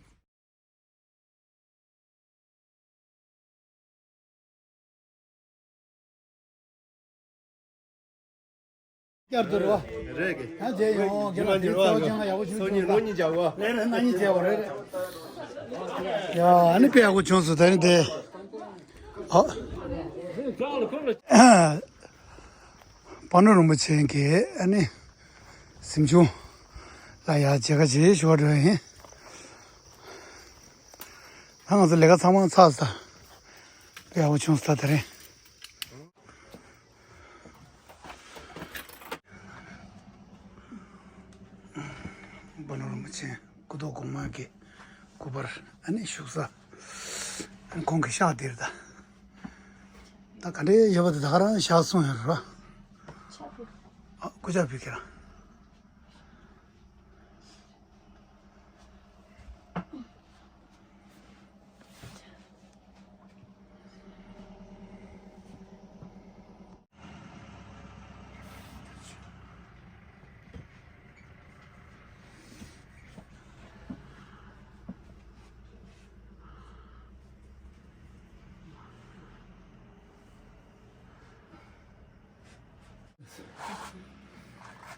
བསྐྱར་དུ་རེད་བ། རེད་གི། ད་མཇལ་ཡོང་། རྒན་ལགས་འདི་རྩ་བ་ཅན་ལ་ཡག་པོ་བྱུང་བྱུང་། ལོ་གཉིས་བྱ་བ། ལས་རེད་གནའ་ཉིན་བྱས་པ་རེད་རེད། ཡ་ཨ་ནི་དཔེ་ཡག་པོ་བྱུང་སོང་ད་ནི་དེ། ཨ། པ་ནོ་རིན་པོ་ཆེ་གི་ཨ་ནི་གཟིམ་ཆུང་ལ་ཡ་མཇལ་ཁ་ཅིག་ཞུ་བ་འགྲོ་ཡིན། ད་ང་ཚོ་ལས་ཀ་ཚང་མ་ཚར་ས། དཔེ་ཡག་པོ་བྱུང་ས་ད་རེད། པ་ནོ་རིན་པོ་ཆེ་སྐུ་ཐོག་གོང་མ་གི་སྐུ་པར་ཨ་ནི་བཞུགས་ས། ཨ་ནི་ཁོང་གི་ཤག་འདིར་ད། ད་ག་འདྲའི་ཡོད་པ་དེ་ད་ག་རང་བཞག་སོང་ཡོད་རེད་པ། ཨ་སྐུ་ཕྱག་ཕུལ་གི་ར།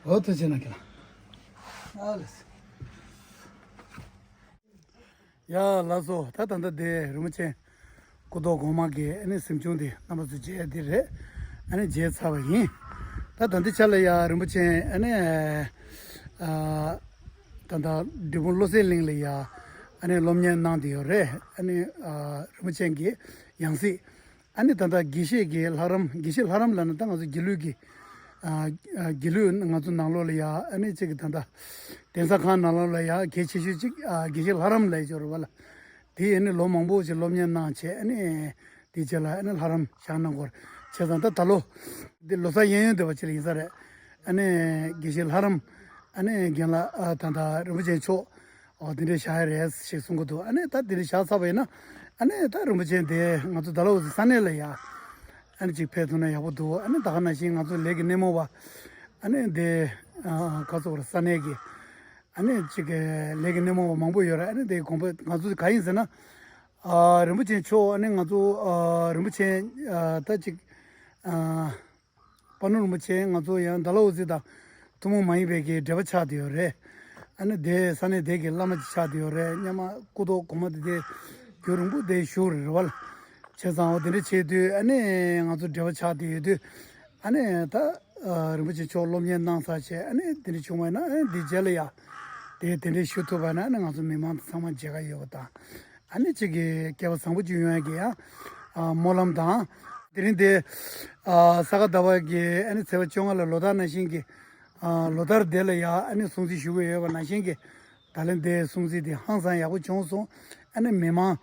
འོ་ཐུགས་རྗེ་གནང་གི་ལགས། ཨ་ལགས། ཡ་ལགས་སོ། ད་ད་ལྟ་དེ་རིན་པོ་ཆེ་སྐུ་ཐོག་གོང་མ་གི་ཨ་ནི་གཟིམ་ཆུང་དེ་རྣམ་པ་ཚོ་མཇལ་དེ་རེད། ཨ་ནི་མཇལ་ཚར་བ་ཡིན། ད་ད་ལྟའི་ཆ་ལ་ཡ་རིན་པོ་ཆེ་ཨ་ནི་ཨ་ད་ལྟ་འབྲས་སྤུངས་བློ་གསལ་གླིང་ལ་ཡ་ཨ་ནི་སློབ་གཉེར་གནང་བསྡད་ཡོད་རེད། ཨ་ནི་ཨ་རིན་པོ་ཆེ་གི་ཡང་སྲིད་ཨ་ནི་ད་ལྟ་དགེ་བཤེས་ཀྱི་ལྷ་རམས། དགེ་བཤེས་ལྷ་རམས་ལབ་ན་ད་ང་ཚོ་དགེ་ལུགས་ཀྱི་ ཨ་ཨ་དགེ་ལུགས་ང་ཚོ་ནང་ལོགས་ལ་ཡ་ཨ་ནི་གཅིག་གི་ད་ལྟ་གདན་ས་ཁང་ནང་ལོགས་ལ་ཡ་གལ་ཆེ་ཤོས་གཅིག་ཨ་དགེ་བཤེས་ལྷ་རམས་ལབ་ཡ་ཅིག་ཡོད་རེད་པ་ལགས། དེ་ཨ་ནི་ལོ་མང་པོ་ཞིག་སློབ་གཉེར་གནང་བྱས་ཨ་ནི་དེ་རྗེས་ལ་ཨ་ནི་ལྷ་རམས་བཞག་གནང་དགོས་རེད། བྱས་ཙང་ད་ད་ལོ་འདི་ལོ་གསར་གཡས་གཡོན་དེ་བ་ཅིག་ལ་ཡིན་ས་རེད། ཨ་ནི་དགེ་བཤེས་ལྷ་རམས་ཨ་ནི་རྒན་ལགས་ཨ་ད་ལྟ་རིན་པོ་ཆེ་མཆོག་ཨོ་དེ་འདྲས་བཞག་ཡ་རེད་ཞེས་གསུང་གི་འདུག་ཨ་ནི་ད་དེ་འདྲས་བཞག་ཚར་བ་ཡིན་ན་ཨ་ནི་ད་རིན་པོ་ཆེ་འདི་ང་ཚོ་ཌལ་ཧོ་སི་ས་གནས་ལ་ཡ་ཨ་ནི་ཅིག་ཕེབས་ཐུབ་ན་ཡག་པོ་འདུག་ཨ་ནི་ད་ག་ནང་བཞིན་ང་ཚོ་ལས་ཀྱི་སྣེ་མོ་བ་ཨ་ནི་འདི་ཨ་ག་ཚོད་རེད་ས་གནས་ཀྱི་ཨ་ནི་ཅིག་ལས་ཀྱི་སྣེ་མོ་བ་མང་པོ་ཡོད་རེད། ཨ་ནི་འདི་དགོངས་པ་ང་ཚོ་ག་ཡིན་ཟེར་ན་ཨ་རིན་པོ་ཆེ་མཆོག་ཨ་ནི་ང་ཚོ་ཨ་རིན་པོ་ཆེ་ཨ་ད་ཅིག་ཨ། པ་ནོ་རིན་པོ་ཆེ་ང་ཚོ་ཡང་ཌལ་ཧོ་སི་དང་ཐུན་མོང་མ་ཡིན་པའི་གི་འབྲེལ་བ་ཆགས་བསྡད་ཡོད་རེད། ཨ་ནི་དེ་ས་གནས་དེ་གི་བླ་མ་ཅིག་ཆགས་བསྡད་ཡོད་རེད། སྔོན་མ་སྐུ་ཐོག་གོང་མ་དེ་དེ་རྒྱུན་རིང་པོ་དེ་བཞུགས་རེད་བ་ལ། བྱས་ཙང་འོ་དེ་འདྲ་བྱས་དུས་ཨ་ནི་ང་ཚོ་འབྲེལ་བ་ཆགས་བསྡད་ཡོད་དུས་ཨ་ནི་ད་རིན་པོ་ཆེ་མཆོག་སློབ་གཉེར་གནང་ཚར་བྱས་ཨ་ནི་དེ་འདྲ་བྱུང་བ་ཡིན་ན་ཨ་ནི་འདི་རྗེས་ལ་ཡ་དེ་དེ་འདྲ་ཞུ་ཐུབ་པ་ཡིན་ན་ཨ་ནི་ང་ཚོ་མི་མང་དང་ཚང་མ་མཇལ་ཁ་ཡོད་པ་དང་། ཨ་ནི་གཅིག་གི་སྐལ་བ་བཟང་པོ་གཅིག་ཡོང་ཡ་གི་ཡང་ཨ་སྨོན་ལམ་དང་། དེ་རིང་དེ་ཨ་ས་ག་ཟླ་བ་གི་ཨ་ནི་ཚེས་པ་བཅོ་ལྔ་ལ་ལོ་ལྟར་ནང་བཞིན་གྱི་ཨ་ལོ་ལྟར་དེ་ལ་ཡ་ཨ་ནི་སྲུང་བརྩི་ཞུ་གི་ཡོད་པ་ནང་བཞིན་གྱི་ད་ལན་དེ་སྲུང་བརྩི་དེ་ཧང་སང་ཡག་པོ་བྱུང་སོང་། ཨ་ནི་མི་མང་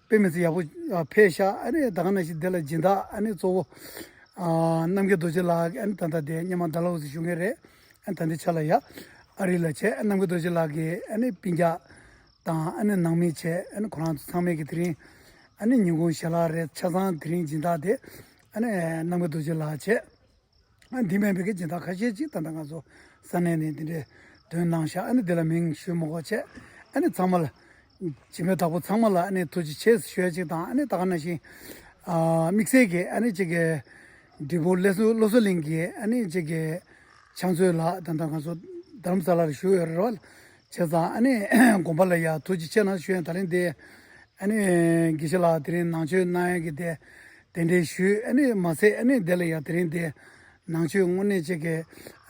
དཔེ་མི་སྲིད་ཡག་པོ་ཨ་ཕེབས་ཤག་ཨ་ནི་ད་ག་ནང་བཞིན་དེ་ལ་སྦྱིན་བདག་ཨ་ནི་གཙོ་བོ་ཨ་རྣམ་རྒྱལ་རྡོ་རྗེ་ལགས་ཨ་ནི་ད་ལྟ་དེ་སྔོན་མ་ཌལ་ཧོ་སི་བཞུགས་མཁན་རེད། ཨ་ནི་ད་ལྟའི་ཆ་ལ་ཡ་ཨ་རི་ལ་བྱས་ཨ་རྣམ་རྒྱལ་རྡོ་རྗེ་ལགས་ཀྱི་ཨ་ནི་སྤུན་ཀྱག་དང་ཨ་ནི་ནང་མི་བྱས་ཨ་ནི་ཁོ་རང་ཚོ་ཚང་མས་ཀྱི་དེ་རིང་ཨ་ནི་ཉིན་གུང་ཞལ་ལག་རེད། ཆ་ཚང་དེ་རིང་སྦྱིན་བདག་དེ་ཨ་ནི་རྣམ་རྒྱལ་རྡོ་རྗེ་ལགས་བྱས། ཨ་ནི་འདི་མིན་པའི་གི་སྦྱིན་བདག་ཁ་ཤས་ཅིག་ད་ལྟ་ང་ཚོ་ས་གནས་ནས་འདི་འདྲའི་འདོན་གནང་ཤག་ཨ་ནི་འདི་ལ་མིང་ཞུ་མི་དགོས་བྱས། ཨ་ནི་ཚང་མ་ལ་སྦྱིན་པའི་བདག་པོ་ཚང་མ་ལ་ཨ་ནི་ཐུགས་རྗེ་ཆེ་ཞུ་ཡ་ཅིག་དང་ཨ་ནི་ད་ག་ནང་བཞིན་ཨ་དམིགས་བསལ་གྱི་ཨ་ནི་ཅིག་གི་འབྲས་སྤུངས་བློ་གསལ་བློ་གསལ་གླིང་གི་ཨ་ནི་ཅིག་གི་ཕྱག་མཛོད་ལགས་ད་ལྟ་ང་ཚོ་རྡ་རམ་ས་ལ་ལ་བཞུགས་ཡོད་རེད་བ། བྱས་ཙང་ཨ་ནི་དགོན་པ་ལ་ཡ་ཐུགས་རྗེ་ཆེ་གནང་ཞུ་ཡ། ད་ལན་དེ་ཨ་ནི་དགེ་བཤེས་ལགས་དེ་རིང་ནང་ཆོས་གནང་ཡ་གི་དེ་གདན་འདྲེན་ཞུས། ཨ་ནི་མ་ཟད་ཨ་ནི་དེ་ལ་ཡ་དེ་རིང་དེ་ནང་ཆོས་དངོས་གནས་ཅིག་གི་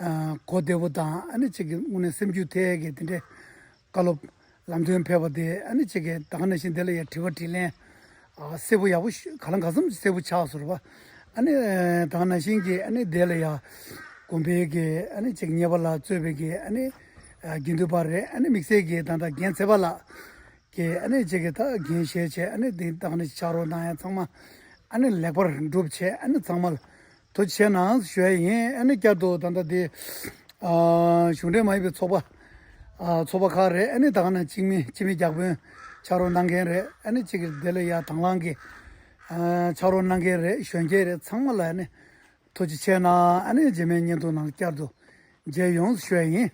ཨ་གོ་བདེ་པོ་དང་ཨ་ནི་ཅིག་གི་དངོས་གནས་སེམས་རྒྱུད་ཐད་ཀྱི་དེ་འདྲའི་བཀའ་སློབ་ལམ་སྟོན་ཕེབས་པ་དེ་ཨ་ནི་ཅིག་གི་ད་ག་ནང་བཞིན་དེ་ལ་ཡ་དྲི་བ་དྲིས་ལན་ཨ་གསལ་པོ་ཡག་པོ་ཞུ་ག་ལ་ག་ཙམ་གསལ་པོ་ཆགས་སོང་རེད་པ། ཨ་ནི་ད་ག་ནང་བཞིན་གྱི་ཨ་ནི་དེ་ལ་ཡ་དགོན་པའི་གི་ཨ་ནི་ཅིག་གཉེར་པ་ལགས་གཙོས་པའི་གི་ཨ་ནི་ཨ་དགེ་འདུན་པ་རེད། ཨ་ནི་དམིགས་བསལ་གྱི་ད་ལྟ་རྒན་ཚེ་དཔལ་ལགས། གི་ཨ་ནི་ཅིག་གི་ད་རྒན་གཞས་བྱས་ཨ་ནི་འདི་ད་ནི་ཕྱག་རོགས་གནང་ཡ་ཚང་མ་ཨ་ནི་ལེགས་པར་འགྲུབ་བྱས་ཨ་ནི་ཚང་མ་ལ་ཐུགས་རྗེ་ཆེ་གནང་ཞུ་ཡ་ཡིན། ཨ་ནི་བསྐྱར་དུ་ད་ལྟ་འདི་ཨ་གཞུང་འབྲེལ་མ་ཡིན་པའི་ཚོགས་པ་ཨ་ཚོགས་པ་ཁག་རེད། ཨ་ནི་ད་ག་ནང་སྤྱི་མི་སྤྱི་མི་བརྒྱ་དཔོན་ཕྱག་རོགས་གནང་མཁན་རེད། ཨ་ནི་ཅིག་གི་འདི་ལ་ཡ་དང་བླངས་ཀྱི་ཨ་ཕྱག་རོགས་གནང་མཁན་རེད། གཞོན་སྐྱེས་རེད། ཚང་མ་ལ་ཨ་ནི་ཐུགས་རྗེ་ཆེ་གནང་། ཨ་ནི་རྗེས་མའི་བརྙན་ཐུང་ནང་བསྐྱར་དུ་མཇལ་ཡོང་ཞུ་ཡ་ཡིན།